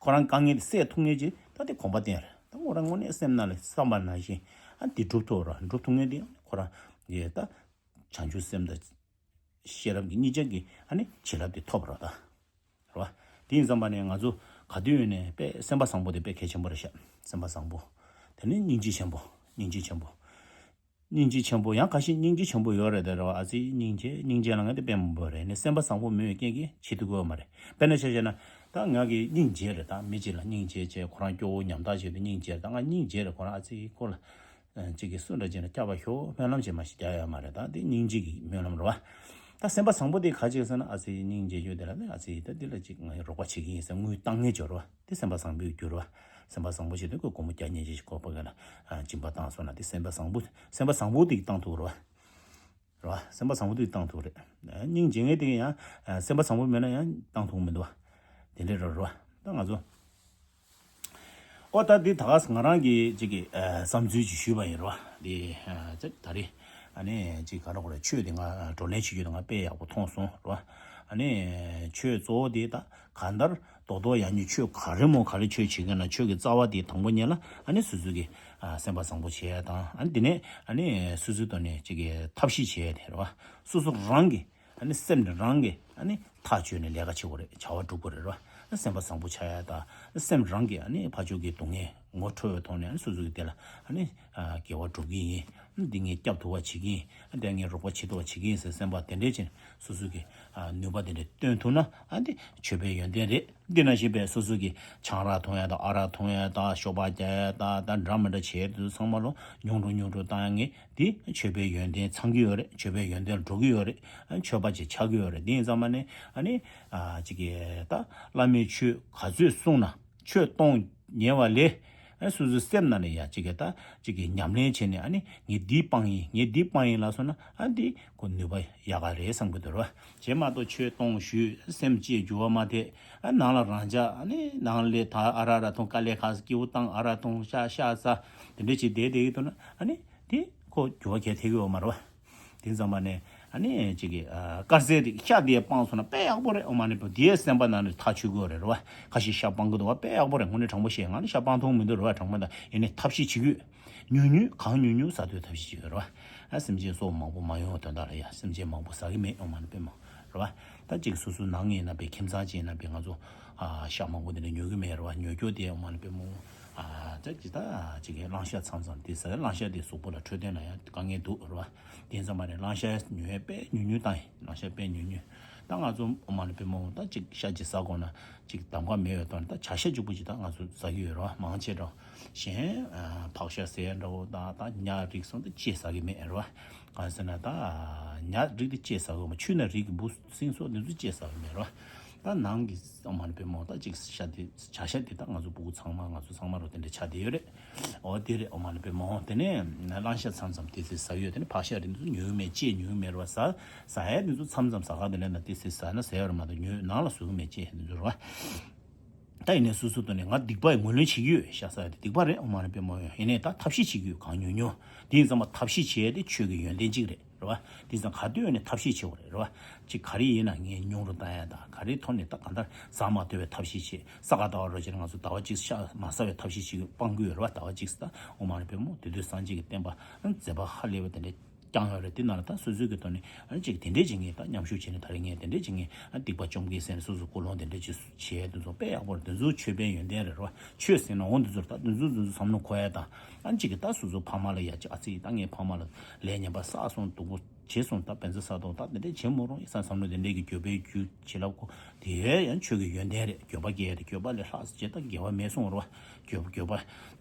ཁོ་རང་དཀའ་ངལ་དེ་སེལ་ཐུབ་མཁན་ཅིག་ད་དེ་གོམ་པ་བསྟན་རེད། ད་ཁོ་རང་དངོས་གནས་སེམས་ནང་ལ་བསམ་པ་ནང་བཞིན་ཨ་དེ་སྒྲུབ་ཐུབ་རོ། སྒྲུབ་ཐུབ་མཁན་དེ་ཁོ་རང་གི་ད་བྱང་ཆུབ་སེམས་དང་ཤེས་རབ་ཀྱི་གཉིས་ཆ་གི་ཨ་ནི་བྱིན་རླབས་དེ་ཐོབ་རོ་ད། རེད་བ། དེ་ཡིན་ཙམ་པ་ནས་ང་ཚོ་ག་དུས་ཡོད་ནས་དཔེ་སེམས་པ་བཟང་པོ་དེ་དཔེ་གལ་ཆེན་པོ་རེད་ཤག་སེམས་པ་བཟང་པོ། དེ་ནི་སྙིང་རྗེ་ཆེན་པོ། སྙིང་རྗེ་ཆེན་པོ། སྙིང་རྗེ་ཆེན་པོ་ཡང་ཁ་ཤས་སྙིང་རྗེ་ཆེན་པོ་ཡོད་རེད་དེ་རེད་བ། ཨ་ཙི་སྙིང་རྗེ་སྙིང་རྗེ་ལ་ང་དེ་དཔེ་མང་པོ་རེད་ནི་སེམས་པ་བཟང་པོ་མེད་པའི་རྐྱེན་གྱིས་བྱེད་ཐུབ་ཀྱི་ཡོད་མ་རེད། དཔེར་ན་ཆ་བཞག་ན་ད་ང་གི་སྙིང་རྗེ་རེད། ད་མི་གཅིག་ལ་སྙིང་རྗེ་བྱས་ཁོ་རང་སྐྱོ་བོ་ཉམ་ཐག་བྱས་དུས་སྙིང་རྗེ་རེད། ད་ང་སྙིང་རྗེ་རེད་ཁོ་རང་ཨ་ཙི་ཁོ་ལ་གཅིག་གིས་སུ་འདྲ་ཅིག་ལ་སྐྱག་པ་ཤོར་སྨོན་ལམ་ཅིག་མ་ཞིག་རྒྱག་ཡོད་མ་རེད། ད་དེ་སྙིང་རྗེ་གི་སྨོན་ལམ་རེད་བ། ད་སེམས་པ་བཟང་པོ་དེ་ག་ཅིག་ཟེར་ན་ཨ་ཙི་སྙིང་རྗེ་ཡོད་དེ་ལ་ནི་ཨ་ཙི་ད་འདི་ལ་ཅིག་ང་རོགས་པ་བྱེད་ཀྱི་ཡིན་ཟེར་དངུལ་བཏང་ངེས་སྦྱོར་བ། དེ་སེམས་པ་བཟང་པོའི་རྒྱུ་རེད་བ། སེམས་པ་བཟང་པོ་ཞིག་དེ་ཁོས་སྒོར་མོ་བརྒྱ་ཉིས་བརྒྱ་ཞིག་ཁོ་ཕ་གི་ལ་སྦྱིན་པ་བཏང་སོང་ན་དེ་སེམས་པ་བཟང་པོ་སེམས་པ་བཟང་པོ་དེ་གིས་བཏང་ཐུབ་རེད་བ། རེད་བ། སེམས་པ་བཟང་པོ་དེ་གིས་བཏང་ཐུབ་རེད། སྙིང་རྗེ་མཁན་དེ་གིས་ཡང་སེམས་པ་བཟང་པོ་མེད་ན་ཡང་བཏང་ཐུབ་མི་འདུག་བ། དེ་འདྲའི་རེད་རེད་བ། ད་ང་ཚོ། ཨོ་ད་འདི་ད་ག་ང་རང་གི་ཅིག་གི་བསམ་ཚུལ་ཅིག་ཞུས་པ་ཡིན་རོ། འདི་ད་རེས་ཨ་ནི་ཅིག་ག་རེ་གོ་རེ་ཆོས་འདི་ང་བགྲོ་གླེང་བྱེད་རྒྱུ་དེ་ང་དཔེ་ཡག་པོ་མཐོང་སོང་རོ། ཨ་ནི་ཆོས་གཙོ་བོ་འདི་ད་གང་ལྟར་རྡོག་རྡོག་ཡང་ནི་ཆོས་ག་རེ་མོ་ག་རེ་ཆོས་བྱེད་མཁན་ན་ཆོས་ཀྱི་རྩ་བ་དེ་དང་པོ་ཉིད་ལ་ཨ་ནི་སོ་སོ་གི་སེམས་པ་བཟང་པོ་བྱེད་ཡ་དང་ཨ་ནི་དེ་ནས་ཨ་ནི་སོ་སོའི་ཐོག་ནས་ཅིག་གི་ཐབས་ཤེས་བྱེད་ཡ་དེ་རོ། སོ་སོ་རང་གི་ཨ་ནི་སེམས་ནི་རང་གི་ཨ་ནི་ཐག་གཅོད་ནས་ལས་ཀ་བྱེད་དགོས་རེད། བྱ་བ་སྒྲུབ་དགོས་རེད་རོ། སེམས་པ་བཟང་པོ་ཆགས་ཡ་དང་སེམས་རང་གི་ཨ་ནི་ཕར་ཕྱོགས་ཀྱི་སྡུག་བསྔལ་ངོ་འཕྲོད་པའི་ཐོག་ནས་ཨ་ནི་སོ་སོ་གི་དེ་ལ་ཨ་ནི་དགེ་བ་སྒྲུབ་ཀྱི་ཡིན། འདི་ངས་སྐྱབས་ཐུབ་པ་བྱེད་ཀྱི་ཡིན། འདི་ངས་རོགས་པ་བྱེད་ཐུབ་པ་བྱེད་ཀྱི་ཡིན་ཟེར་སེམས་པ་དེ་འདྲས་ཅན་སོ་སོ་གི་ནུས་པ་དེ་འདྲས་བཏོན་ཐུབ་ན་ཨ་འདི་ཆོས་པའི་ཡོན་ཏན་རེད། འདི་ནང་བཞིན་པའི་སོ་སོ་གི་ཆང་རག་འཐུང་ཡ་དང་ཨ་རག་འཐུང་ཡ་དང་ཤོ་སྦག་རྒྱག་ཡ་དང་ད་འདྲ་མི་འདྲ་བྱེད་དུས་ཚང་མ་ལོ་ཉུང་འགྲོ་ཉུང་འགྲོ་བཏང་ཡ་ངས། དེ་ཆོས་པའི་ཡོན་ཏན་ཚང་གི་ཡོད་རེད། ཆོས་པའི་ཡོན་ཏན་ལ་འགྲོ་གི་ཡོད་རེད། ཆོས་པ་ཅིག་ཆགས་ཀྱི་ཡོད་རེད། དེ་ཡིན་ཙང་མ་ནས་ཨ་ནི་ཅིག་གི་ད་བླ་མའི་ཆོས་ག་ཚོད་གསུངས་ན་ཆོས་གཏོང་ཉེ་བ་ལས་ཨ་སོ་སོའི་སེམས་ནང་ནས་ཡ་ཅིག་གི་ད་ཅིག་གི་ཉམས་ལེན་བྱས་ནས་ཨ་ནི་ངས་འདི་སྤང་ཡིན་ངས་འདི་སྤང་ཡིན་ལ་སོང་ན་ཨ་འདི་ཁོ་ནུས་པ་ཡག་ག་རེད་བསམ་གི་འདུག་ར། བྱས་མ་གཏོགས་ཆོས་གཏོང་ཞུས་སེམས་བསྐྱེད་འགྱུར་བ་མ་ཐེབས་ཨ་ནང་ལ་རང་འཇགས་ཨ་ནི་ནང་ལས་ད་ཨ་ར་ར་འཐུང་དཀའ་ལས་ཁག་སྐྱིད་པོ་བཏང་ཨ་ར་འཐུང་ཤ་ཤ་ཟ་དེ་འདྲ་བྱས་བསྡད་བསྡད་གི་འདུག་ན་ཨ་ནི། དེ་ཁོ་འགྱུར་བ་གལ་ཐེབས་ཀྱི་ཡོད་མ་རེད་བ། དེ་ཙམ་པ་ནས་ཨ་ནི་གཅིག་གི་དཀར་ཟས་རིགས་ཤ་དེ་སྤངས་སོང་ན་དཔེ་ཡག་པོ་རེད། ཨོ་མ་ནི་པོ་དེའི་སེམས་པ་ནང་ནས་ཐག་ཆོད་ཀྱི་ཡོད་རེད་རེད་བ། ཁ་ཤས་ཤ་སྤང་གི་འདུག་བ། དཔེ་ཡག་པོ་རེད། དངོས་གནས་དྲང་པོ་བཤད། ང་ནི་ཤ་སྤང་མཐོང་མི་འདུག་རེད་བ། དྲང་པོ་ད་ཡིན་ནའི་ཐབས་ཤེས་བྱེད་ཀྱི་ཡོད། ཉུང་ཉུང་གང་ཉུང་ཉུང་ཟ་དུས་ཐབས་ཤེས་བྱེད་ཀྱི་ཡོད་རེད་བ། ཨ་སེམས་ཅན་སྲོག་མང་པོ་མ་ཡོང་བ་དོན་དག་རེད་ཡ། སེམས་ཅན་མང་པོ་ཟ་གི་མེད། ཨོ་མ་ནི་པོ་མོ་རེད་བ། ད་ཅིག་སོ་སོའི་ནང་ཡིན་ན་པའི་ཁྱིམ་ཚང་ཅིག་ཡིན་ན་པའི་ང་ཚོ་ཨ་ཤ་མང་པོ་དེ་འདྲ་ཉོ་གི་མེད་རེད་བ། ཉོ་རྒྱུ་དེ་ཨོ་མ་ནི་པོ་མོ། ཨ་ད་ཅི་ད་ཅིག་གི་གླང་ཤ་མཚམས་མཚམས་དེ་ཟ། གླང་ཤ་དེ་གཟུགས་པོ་ལ་འཕྲོད་བསྟེན་ལ་ཡང་དཀའ་ངལ་འདུག་རེད་བ། དེ་ཙམ་པ་ནས་གླང་ཤ་ཉོ་ཡས་དཔེ་ཉུང་ཉུང་བཏང་ཡིན། གླང་ཤ་དཔེ་ཉུང་ཉུང་། ད་ང་ཚོ་ཨོ་མ་ནི་པོ་མོ་ད་ཅིག་ཤ་ཅིག་ཟ་དགོས་ན་ཅིག་གདམ་ག་མེད་པའི་ཐོག་ནས་ད་བྱ་ཤ་གཅིག་པུ་ཅིག་ད་ང་ཚོ་ཟ་གི་ཡོད་རེད་བ། མང་ཆེ་འགྲོ། གཞན་ཨ་ཕག་ཤ་ཟེར་འདྲ་བོ་ད་ད་ཉ་རིགས་སོགས་ད་ཅིག་ཟ་གི་མེད་རེད་བ། གང་ཟེར་ན་ད་ཉ་རིགས་དེ་ཅིག་ཟ་གི་ཡོད་མ། ཆུ་ན་རིགས་ཀྱི་འབུ་སྲིན་སོགས་དེ་ཚོ་ཅིག་ཟ་གི་མེད་རེད་བ། ད་ནང་གི་ཨོ་མ་ནི་པོ་མོ་ད་ཅིག་ཤ་དེ་བྱ་ཤ་དེ་ད་ང་ཚོ་ཕྲུ་གུ་ཚང་མ་ང་ཚོ་ཚང་མ་རོ་དེ་འདྲ་ཆགས་བསྡད་ཡོད་རེད། འོ་དེ་རེད། ཨོ་མ་ནི་པོ་མོ་དེ་ནས་གླང་ཤ་མཚམས་མཚམས་དེ་ཚོ་ཟ་ཡོད། དེ་ནས་ཕག་ཤ་དེ་ཚོ་ཉོས་མེད་ཅེས་ཉོས་མེད་རེད་བ། ཟ་ཟ་ཡ་དེ་ཚོ་མཚམས་མཚམས་ཟ་ག་དེ་ལས་ན་དེ་ཚོ་ཟ་ན་ཟ་ཡ་རེད་མ་གཏོགས་ཉོས་ནང་ལ་བཟོ་གི་མེད་ཅེས་དེ་ཚོ་རེད་བ། ད་ཡིན་ནའི་སོ་སོ་ཐོག་ནས་ང་སྡིག་པ་ཡི་ངོས་ལེན་བྱེད་ཀྱི་ཡོད། ཤ་ཟ་ཡ་དེ་སྡིག་པ་རེད། ཨོ་མ་ནི་པོ་མོ་ཡོད། ཡིན་ནའི་ད་ཐབས་ཤེས་བྱེད་ཀྱི་ཡོད། གང་ཉུང་ཉུང་དེ་ཡིན་ཙང་མ་ཐབས་ཤེས་བྱེད་ཡ་དེ་ཆོས་ཀྱི་ཡོན་ཏན་གཅིག་རེད། རེད་བ། དེ་ཙང་ག་དུས་ཡོད་ནས་ཐབས་ཤེས་བྱེད་དགོས་རེད། རེད་བ། ཅིག་ག་རེ་ཡིན་ན་ངས་ཉུང་རུ་བཏང་ཡ་དང་ག་རེའི་ཐོག་ནས་ད་གང་ལྟར་ཟ་མ་ཐུབ་པའི་ཐབས་ཤེས་བྱེད། ས་ག་ཟླ་བ་རོ་ཅེར་ང་ཚོ་ཟླ་བ་གཅིག་ཤ་མ་ཟ་བའི་ཐབས་ཤེས་བྱེད་སྤང་དགོས་ཡོད་རེད་བ། ཟླ་བ་གཅིག་ད་ཨོ་མ་ནི་པོ་མོ་དེ་དུས་སངས་རྒྱས་ཀྱི་བསྟན་པ་མཛད་པ་ཧ་ལས་པ་དེ་འདྲ་བསྐྱངས་ཡོད་རེད། དེ་ནང་ལ་ད་སོ་སོའི་གི་ཐོག་ནས་ཨ་ནི་ཅིག་དེ་འདྲས་ཅིག་ངས་ད་མཉམ་ཞུགས་བྱས་ནས་ད་རེས་ངས་དེ་འདྲས་ཅིག་ངས་ཨ་སྡིག་པ་བཅོམ་གི་ཟེར་ནས་སོ་སོ་ཀུན་སློང་དེ་འདྲས་ཅིག་བྱས་དེ་ཚོ་དཔེ་ཡག་པོ་རེད། དེ་ཚོ་ཆོས་པའི་ཡོན་ཏན་རེད་བ། ཆོས་ཟེར་ན་འོ་འདི་ཚོར་ད་འདི་ཚོ་འདི་ཚོ་བསམ་བློ་འཁོར་ཡ་དང་ཨ་ནི་ཅིག་གི་ད་སོ་སོ་ཕ་མ་ལ་ཡ་ཅིག་ཨ་ཙི་ད་ངའི་ཕ་མ་ལ་ལས་ངན་པ་བསགས་སོང་སྡུག་པོ་བྱས་སོང་ད་བན་ཚ་ས་ཐོག་ད་དེ་འདྲས་བྱེད་མི་རུང་ཡིན་ས་བསམ་བློ་དེ་འདྲས་ཀྱི་འགྱོད་པའི་རྒྱུ་བྱེད་ལབ་ཁོ་དེ་ཡང་ཆོས་ཀྱི་ཡོན་ཏན་རེད། འགྱོད་པ་སྐྱེ་ཡ་དེ་འགྱོད་པ་ལས་ལྷག་ཅེས་ད་དགེ་བ་མེད་སོང་རེད་བ། འགྱོད་པ་འགྱོད་པ་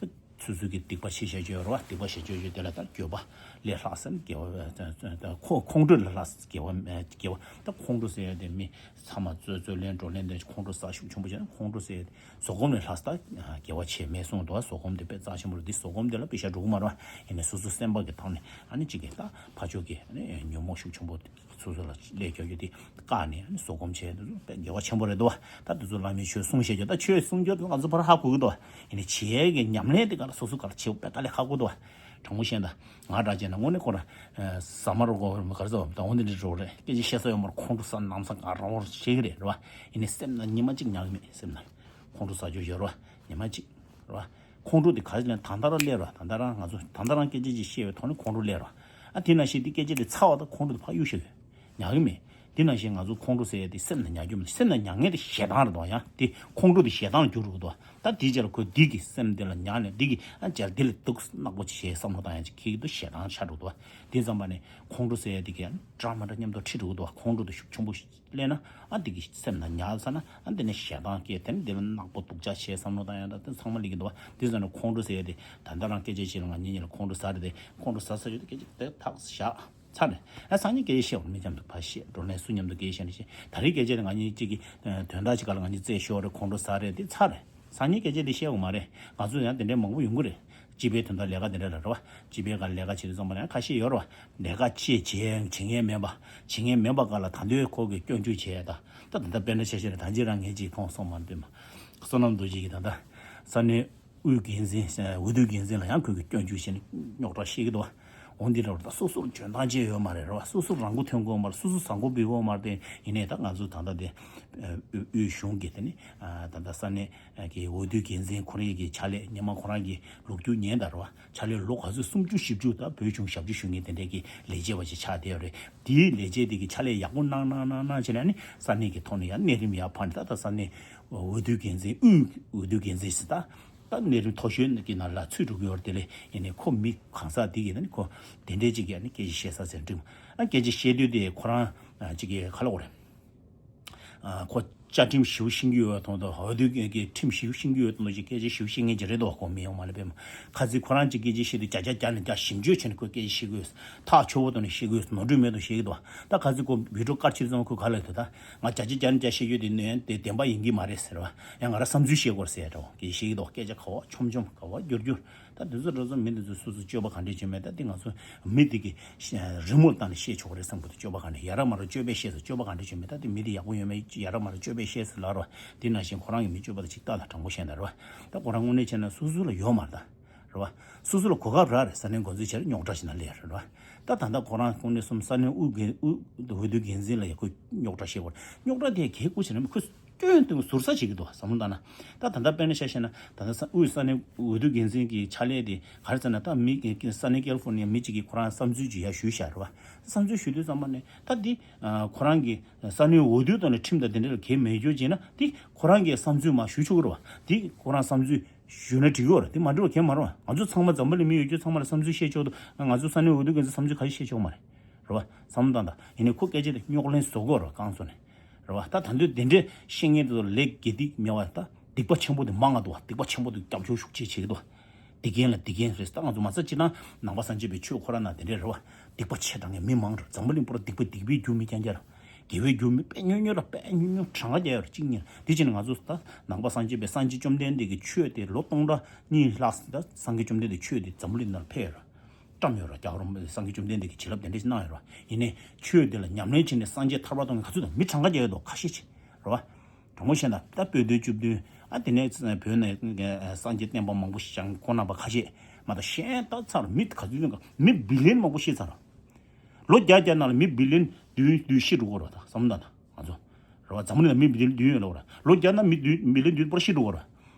ད། སོ་སོ་གི་སྡིག་པ་ཆེ་ཤ་ཅོ་ཡོད་རེད་བ། སྡིག་པ་ཆེ་ཤ་ཅོ་ཡོད་དེ་ལ་ད་འགྱོད་པ་ལས་ལྷག་སེམས་དགེ་བ། ཁོ་ཁོང་ཁྲོ་ལས་ལྷག་དགེ་བ་དགེ་བ། ད་ཁོང་ཁྲོ་ཟེར་ཡ་དེ་མི་ཚང་མ་རྩོད་རྩོད་ལེན་འགྲོ་ལེན་དེ་ཁོང་ཁྲོ་ཟ་ཤུགས་ཆེན་པོ་བྱས་ན། ཁོང་ཁྲོ་ཟེར་ཡ་དེ་བཟོད་སྒོམ་ལས་ལྷག་ད་དགེ་བ་ཆེ་མེད་གསུངས་འདུག་བ། བཟོད་སྒོམ་དེ་དཔེ་རྩ་ཆེན་པོ་རེད། འདི་བཟོད་སྒོམ་དེ་ལ་དཔེ་ཤ་འགྲོ་གི་མ་རེད་བ། ཡིན་ནའི་སོ་སོ་སེམས་པ་གི་ཐོག་ནས་ཨ་ནི་གཅིག་གིས་ད་ཕར་ཕྱོགས་ཀྱི་ཨ་ནི་ཉོན་མོངས་ཤུགས་ཆེན་པོ་སོ་སོ་ལ་ལས་རྒྱག་རྒྱུ་དེ་བཀག་ནས་ཨ་ནི་བཟོད་སྒོམ་བྱས་དེ་ཚོ་དཔེ་དགེ་བ་ཆེན་པོ་རེད་འདུག་བ། ད་དེ་ཚོ་བླ་མའི་ཆོས་གསུང་བཤད་རྒྱུ། ད་ཆོས་གསུང་རྒྱུ་དེ་ང་ཚོ་ཕར་ཧ་གོ་གི་འདུག་བ། ཡིན་ནའི་བྱེད་ཡས་ཀྱི་ཉམས་ལེན་དེ་ག་ལ་སོ་སོ་ག་ལ་བྱེད་དཔེ་དཀའ་ལས་ཁག་པོ་འདུག་བ། དྲང་པོ་བཤད་ན་ང་འདྲ་བྱས་ན་དངོས་གནས་ཁོ་ར་ཟ་མ་རོ་གོ་ག་རེ་ཟ་བ་དང་འོ་འདི་འདྲ་འགྲོ་རེད། སྐད་ཆ་བཤད་ས་ཡོད་མ་རེད། ཁོང་ཁྲོ་ཟ་ནམ་ཟ་ག་རང་བར་བྱེད་ཀྱི་རེད་རེད་བ། ཡིན་ནའི་སེམས་ནང་ཉི་མ་གཅིག་ཉལ་གི་མེད། སེམས་ནང་ཁོང་ཁྲོ་ཟ་རྒྱུ་ཡོད་རེད་བ། ཉི་མ་གཅིག་རེད་བ། ཁོང་ཁྲོ་དེ་ག་རེ་ལེན། ད་ལྟ་རང་སླེབས་རེད་བ། ད་ལྟ་རང་ང་ཚོ་ད་ལྟ་རང་སྐད་ཆ་ཅིག་བཤད་པའི་ཐོག་ནས་ཁོང་ཁྲོ་སླེབས་རེད་བ། ཨ་དེ་ནང་བཞིན་དེ་སྐད་ཆ་དེ་ཚར་བ་དང་ཁོང་ཁྲོ་དེ་ཕར་གཡུག་བཞག་གི་ཉལ་གི་མེད། དེ་ནང་བཞིན་ང་ཚོ་ཁོང་ཁྲོ་ཟེར་ཡ་དེ་སེམས་ནང་ཉལ་རྒྱུ་མེད། སེམས་ནང་ཉལ་མཁན་དེ་ཞེ་སྡང་རེད་དོ། ཡང་དེ་ཁོང་ཁྲོ་དེ་ཞེ་སྡང་ལ་འགྱུར་རུ་འདུག་ད་དེའི་རྗེས་ལ་ཁོས་འདི་གི་སེམས་དེ་ལ་ཉལ་ནས་འདི་གི་ཨ་ཅར་དེ་ལས་སྡུག་ནག་པོ་ཅིག་བྱས་བསམ་བློ་བཏང་ཡ་ཅིག་ཁྱེད་ཀྱི་འདུག་ཞེ་སྡང་ཆགས་འགྲོ་འདུག་དེ་ཙམ་པ་ནས་ཁོང་ཁྲོ་ཟེར་ཡ་དེ་གི་འདྲ་མི་འདྲ་མཉམ་དུ་ཁྲིད་འགྲོ་འདུག་ཁོང་ཁྲོ་དེ་ཤུགས་ཆེན་པོ་སླེབས་ན་ཨ་དེ་གི་སེམས་ནང་ཉལ་ཚར་ན་ཨ་དེ་ནས་ཞེ་སྡང་སྐྱེས། དེ་ནས་དེ་ལ་ནག་པོ་སྡུག་ཅག་བྱས་བསམ་བློ་བཏང་ཡ་འདྲ་དེ་ཚང་མ་སླེབས་ཀྱི་འདུག་དེ་ཙམ་ནས་ཁོང་ཁྲོ་ཟེར་ཡ་དེ་ད་ལྟ་རང་སྐད་ཆ་བཤད་ལ་ང་གཉིས་གཉིས་ལ་ཁོང་ཁྲོ་ཟ་རེད། དེ་ཁོང་ཁྲོ་ཟ་ཟ་ཡོད་དེ་སྐད་ཆ་དེ་ཐག་བཞག་ཚར་རེད། ཨ་སང་ཉིན་སྐད་ཆ་བཤད་དགོས་མི་མཉམ་དུ་ཕར་བཤད། བགྲོ་གླེང་སུ་མཉམ་དུ་སྐད་ཆ་བཤད་ནས་བཤད། ད་རེས་སྐད་ཆ་དེ་ང་གཉིས་གཅིག་གི་དོན་དག་ཅིག་ག་ལ་ང་གཉིས་རྩད་ཤོར་རེད། ཁོང་ཁྲོ་ཟ་རེད། དེ་ཚར་རེད། སང་ཉིན་སྐད་ཆ་དེ་བཤད་དགོས་མ་རེད། ང་ཚོ་ཡང་དེ་འདྲའི་མང་པོ་ཡོང་གི་རེད། སྤྱི་པའི་དོན་དག་ལས་ཀ་དེ་འདྲ་ལ་རེད་བ། སྤྱི་པའི་སྒང་ལས་ཀ་བྱེད་དུས་ཙམ་པ་ནས་ཁ་ཤས་ཡོད་རེད་བ། ལས་ཀ་ཅིག་བྱེད་བྱེད་མཁན་མེད་པ། བྱེད་མཁན་མེད་པ་སྒང་ལ་ད་དུང་ཁོ་གི་སྐྱོན་བརྗོད་བྱས་ད། ད་ད་ལྟ་དཔེར་ན་ཆ་བཞག་ན་ད་གཅིག་རང་ངས་ཅིག་མཐོང་སོང་མ་འདུག་མ། བསོད་ནམས་རྡོ་རྗེ་གིས་ད་ལྟ་ས་གནས་དབུས་འགན་འཛིན། འོས་བསྡུ་འགན་འཛིན་ལ་ཡང་ཁོས་ཀྱི་སྐྱོན་བརྗོད་བྱས་ནས་རྙོག་དྲ་བཤད་ཀྱི་འདུག་འོ་འདི་འདྲ་བར་ད་སོ་སོར་འཇོན་ཐང་ཅན་ཡོད་མ་རེད་རེད་བ། སོ་སོར་རང་མགོ་ཐོན་གྱི་ཡོད་མ་རེད། སོ་སོ་བཟང་པོ་འབུལ་གྱི་ཡོད་མ་རེད། དེ་ཡིན་ནའི་ད་ང་ཚོ་ད་ལྟ་དེ་དབུས་གཞུང་གི་དེ་ནི་ད་ལྟ་ས་གནས་ཀྱི་འོས་བསྡུ་འགན་འཛིན་ཁོ་རང་གི་ཕྱག་ལས་ཉི་མ་ཁོ་རང་གི་ལོ་རྒྱུས་ཉན་ད་རེད་བ། ཕྱག་ལས་ལོ་ག་ཚོད་སུམ་ཅུ་བཞི་བཅུ་ད་བོད་གཞུང་ཞབས་ཕྱི་ཞུ་མཁན་དེ་འདྲས་ཀྱི་ལས་བྱེད་པ་ཅིག་ཆགས་བསྡད་ཡོད་རེད། དེའི་ལས་བྱེད་དེ་གི་ཕྱག་ལས་ཡག་པོ་གནང་གནང་གནང་གནང་བྱས་ནས་ནི་ས་གནས་ཀྱི་ཐོག་ནས་ཡང་གནས་རིམ་ཡར་འཕར་ནས་ད་ལྟ་ས་གནས་འོས་བསྡུ་འགན་འཛིན། དབུས་འོས་བསྡུ་འགན་འཛིན་ཟེར་ད། ད་གནས་རིམ་མཐོ་ཤོས་ཀྱི་ནང་ལ་ཚུད་འགྲོ་གི་ཡོད་རེད། དེ་ལས་ཡིན་ནའི་ཁོ་མི་གང་ཟག་འདི་གིས་ནི་ཁོ་དེ་འདྲའི་ཅིག་གིས་ནི་སྐད་ཆ་བཤད་ས་ཟེར་འགྲིག་མ། ཨ་སྐད་ཆ་བཤད་དུས་དེ་ཁོ་རང་ཅིག་གིས་ག་ལ་འོ་རེད། ཁོ་བཅའ་ཁྲིམས་ཞིབ་ཤེས་ཀྱི་ཡོད་མཐོང་དུས། འོས་བསྡུ་གི་ཁྲིམས་ཞིབ་ཤེས་ཀྱི་ཡོད་མཐོང་དུས་ཅིག་སྐད་ཆ་ཞིབ་ཤེས་མཁན་ཅིག་རེད་འདུག་ཁོ་མི་ཡོང་མ་ལ་བས་མ། ཁ་ཚིག་ཁོ་རང་ཅིག་སྐད་ཆ་བཤད་དུས་བརྒྱ་ཆ་བརྒྱ་ནས་བརྒྱ་ཞིབ་འཇུག་བྱས་ནས་ཁོས་སྐད་ཆ་བཤད་ཀྱི་ཡོད། ཐག་ཆོད་པོ་ཐོག་ནས་བཤད་ཀྱི་ཡོད། ནོར་འཁྲུལ་མེད་དུ་བཤད་ཀྱི་འདུག་ད་ཁ་ཚིག་ཁོ་བི་ཌིའོ་བཀར་ཕྱིར་ཙམ་ཁོས་ག་ལ་ཡོད་དོ། ད་ང་བརྒྱ་ཆ་བརྒྱ་ནས་བརྒྱ་བཤད་རྒྱུ་དེ་ནས་དེ་བདེན་པ་ཡིན་གྱི་མ་རེད་ཟེར་བ། ཡང་ང་རང་བསམ་ཚུལ་བཤད་དགོས་ཟེར་འདྲ་བོ་སྐད་ཆ་བཤད་ཀྱི་འདུག་སྐད་ཆ་ག་བ་ཆོམ་ཆོམ་ག་བ་འགྱུར་འགྱུར། ད་དེ་ཚོ་འདྲ་ཚོ་མི་འདི་ཚོ་སོ་སོ་སྤྱོད་པ་ག་འདྲས་བྱུང་མེད། ད་འདི་ང་ཚོ་མི་འདི་གི་རི་མོ་བཏང་ནས་བཤད་ཆོག་གི་རེད་བསམ་གི་འདུག་སྤྱོད་པ་ག་འདྲས་ཡ་རབས་མ་རབས་སྤྱོད་པས་བཤད་ཟེར། སྤྱོད་པ་ག་འདྲས་བྱུང་མེད། ད་འདི་མི་འདི་ཡག་པོ་ཡོད་མེད་ཡ་རབས་མ་རབས་སྤྱོད་པས་བཤད་ཟེར་ལབ་རོགས། འདི་ནང་བཞིན་ཁོ་རང་གི་མི་སྤྱོད་པ་དང་ཅིག་ལྟ་ལ་དྲང་པོ་བཤད་ན་རོགས། ད་ཁོ་རང་དངོས་གནས་བྱས་ན་སོ་སོ་ལ་ཡོད་མ་རེད་ད་རོགས། སོ་སོ་ལ་གོ་སྐབས་རག་རེད། ས་གནས་འགོ་འཛིན་བྱས་རེད། རྙོག་དྲ་ཞིག་ན་སླེབས་རེད་རོགས། ད་ད་ལྟ་ཁོ་རང་དངོས་གནས་སོང་ས་གནས་དབུས་འགན་དབུས་འོས་བསྡུ་འགན་འཛིན་ལ་ཡ་ཁོས་རྙོག་དྲ་བཤད་དགོས་རེད། རྙོག་དྲ་དེ་གས་ཁུ་བྱས་ན་ཁོས་སྐྱོན་དེ་ཟུར་ཟ་བྱེད་ཀྱི་འདུག་བསམ་བློ་བཏང་ན། ད་ད་ལྟ་དཔེར་ན་ཆ་བཞག་ན་ད་ལྟ་ས་དབུས་ས་གནས་འོས་བསྡུ་འགན་འཛིན་གྱི་ཕྱག་ལས་དེ་ག་རེ་ཟེར་ན། ད་མི་ས་གནས་ཀལ་ཧྥོར་ནི་ཡ་མི་གཅིག་གིས་ཁོ་རང་བསམ་ཚུལ་ཅིག་ཡར་ཞུས་བཞག་རེད་བ། བསམ་ཚུལ་ཞུ་དུས་ཙམ་པ་ནས་ད་འདི་ཁོ་རང་གི་ས་གནས་འོས་བསྡུ་དང་ནི་ཁྲིམས་དང་དེ་འདྲ་ལ་གལ་མེད་རྒྱུ་བྱས་ན་འདི་ཁོ་རང་གི་བསམ་ཚུལ་མར་ཞུ་ཆོག་གི་རེད་བ། འདི་ཁོ་རང་བསམ་ཚུལ་ཞུས་ན་འགྲིག་གི་རེད། འདི་མ་འགྲིག་པ་གལ་མ་རེད་བ། ང་ཚོ་ཚང་མ་འཛམ་བུ་གླིང་མི་ཡོད་རྒྱུ་ཚང་མ་ལ་བསམ་ཚུལ་བཤད་ཆོག་འདུག་ང་ཚོ་ས་གནས་འོས་བསྡུ་འགན་འཛིན་བསམ་ཚུལ་ག་ཞིག་བཤད་ཆོག་མ་རེད། རེད་བ། བསམ་བློ་བཏང་དང་། ཡིན་ནའི་ཁོ་སྐད་ཆ་དེ་རྙོག་གླེང་བཟོ་དགོས་རེད་རྐང་བཙུགས་ནས། རེད་བ། ད་ད་དུང་དེ་འདྲའི་བཤད་མཁན་དེ་ཚོ་ལས་དགེ་སྡིག་མེད་བ། ད་སྡིག་པ་ཆེན་པོ་དེ་མང་ང་འདུག་བ། སྡིག་པ་ཆེན་པོ་དེ་རྒྱབ་སྐྱོར་ཤུགས་ཆེ་བྱེད་ཀྱི་འདུག་བ། སྡིག་རྒན་ལ་སྡིག་རྒན་རེད། ད་ང་ཚོ་མ་རྩ་ཅི་ན་ནང་པ་སངས་རྒྱས་པའི་ཆོས་ཁོ་ར་ན་དེ་འདྲའི་རེད་བ། སྡིག་པ་ཆེ་དྲགས་མཁན་མི་མང་རེད། འཛམ་བུ་གླིང་པུ་ར་སྡིག་པ་སྡིག་པའི་རྒྱུ་མི་རྐྱང་རྐྱང་རེད། དགེ་བའི་རྒྱུ་མི་དཔེ་ཉུང་ཉུང་ར། དཔེ་ཉུང་ཉུང་གྲངས་ཀ་རྒྱག་ཡོད་ར་གཅིག་གཉིས་ར། དེ་ཕྱིན་ང་ཚོ་ད་ནང་པ་སངས་རྒྱས་པའི་སངས་རྒྱས་བཅོམ་ལྡན་འདས་ཀྱི་ཆོས་དེ་ལོ་སྟོང་ཕྲག་གཉིས་ལྷག་ད་སངས་རྒྱས་བཅོམ་ལྡན་འདས་ཆོས་དེ་འཛམ་བུ་གླིང་ནང་ཕེབས་ཡོད་ར། བཀྲམ་ཡོད་ར། རྒྱལ་བ་རིན་པོ་ཆེ་སངས་རྒྱས་བཅོམ་ལྡན་འདས་ཀྱིས་བྱིན་རླབས་དེ་འདྲ་ཞིག་གནང་ཡོད་ར། ཡིན་ནའི་ཆོས་དེ་ལ་ཉམས་ལེན་བྱས་ནས་སངས་རྒྱས་ཐར་པ་གཏོང་མཁན་ག་ཚོད་དང་མི་གྲངས་ཀ་རྒྱག་ཡོད་དོ། ཁ་ཤས་ཤིག་རེད་བ། དྲང་པོ་བཤད་ན་ད་བོད་དོན་བཅུ་བདུན། ཨ་དེ་ནས་བོད་ནས་སངས་རྒྱས་བསྟན་པ་མང་པོ་ཞིག་བཞེངས། ཁོང་རྣམ་པ་ཁ་ཤས་མ་གཏོགས་གཞན་ད་ཚར་མི་ག་ཚོད་ཡོད་ག་མི་བི་ལིན་མང་པོ་ཤི་ཚར་ར། ལོ་བརྒྱ་བརྒྱ་ནང་ལ་མི་བི་ལིན་བདུན་བདུན་ཤི་འགྲོ་གི་རེད། ད་བསམ་བློ་བཏང་ན་ང་ཚོ་རེད་བ། འཛམ་གླིང་ལ་མི་བི་ལིན་བདུན་ཡོད་ལབ་ར། ལོ་བརྒྱ་ན་མི་བདུན་བི་ལིན་བདུན་པོ་ཤི་འགྲོ་གི་རེད།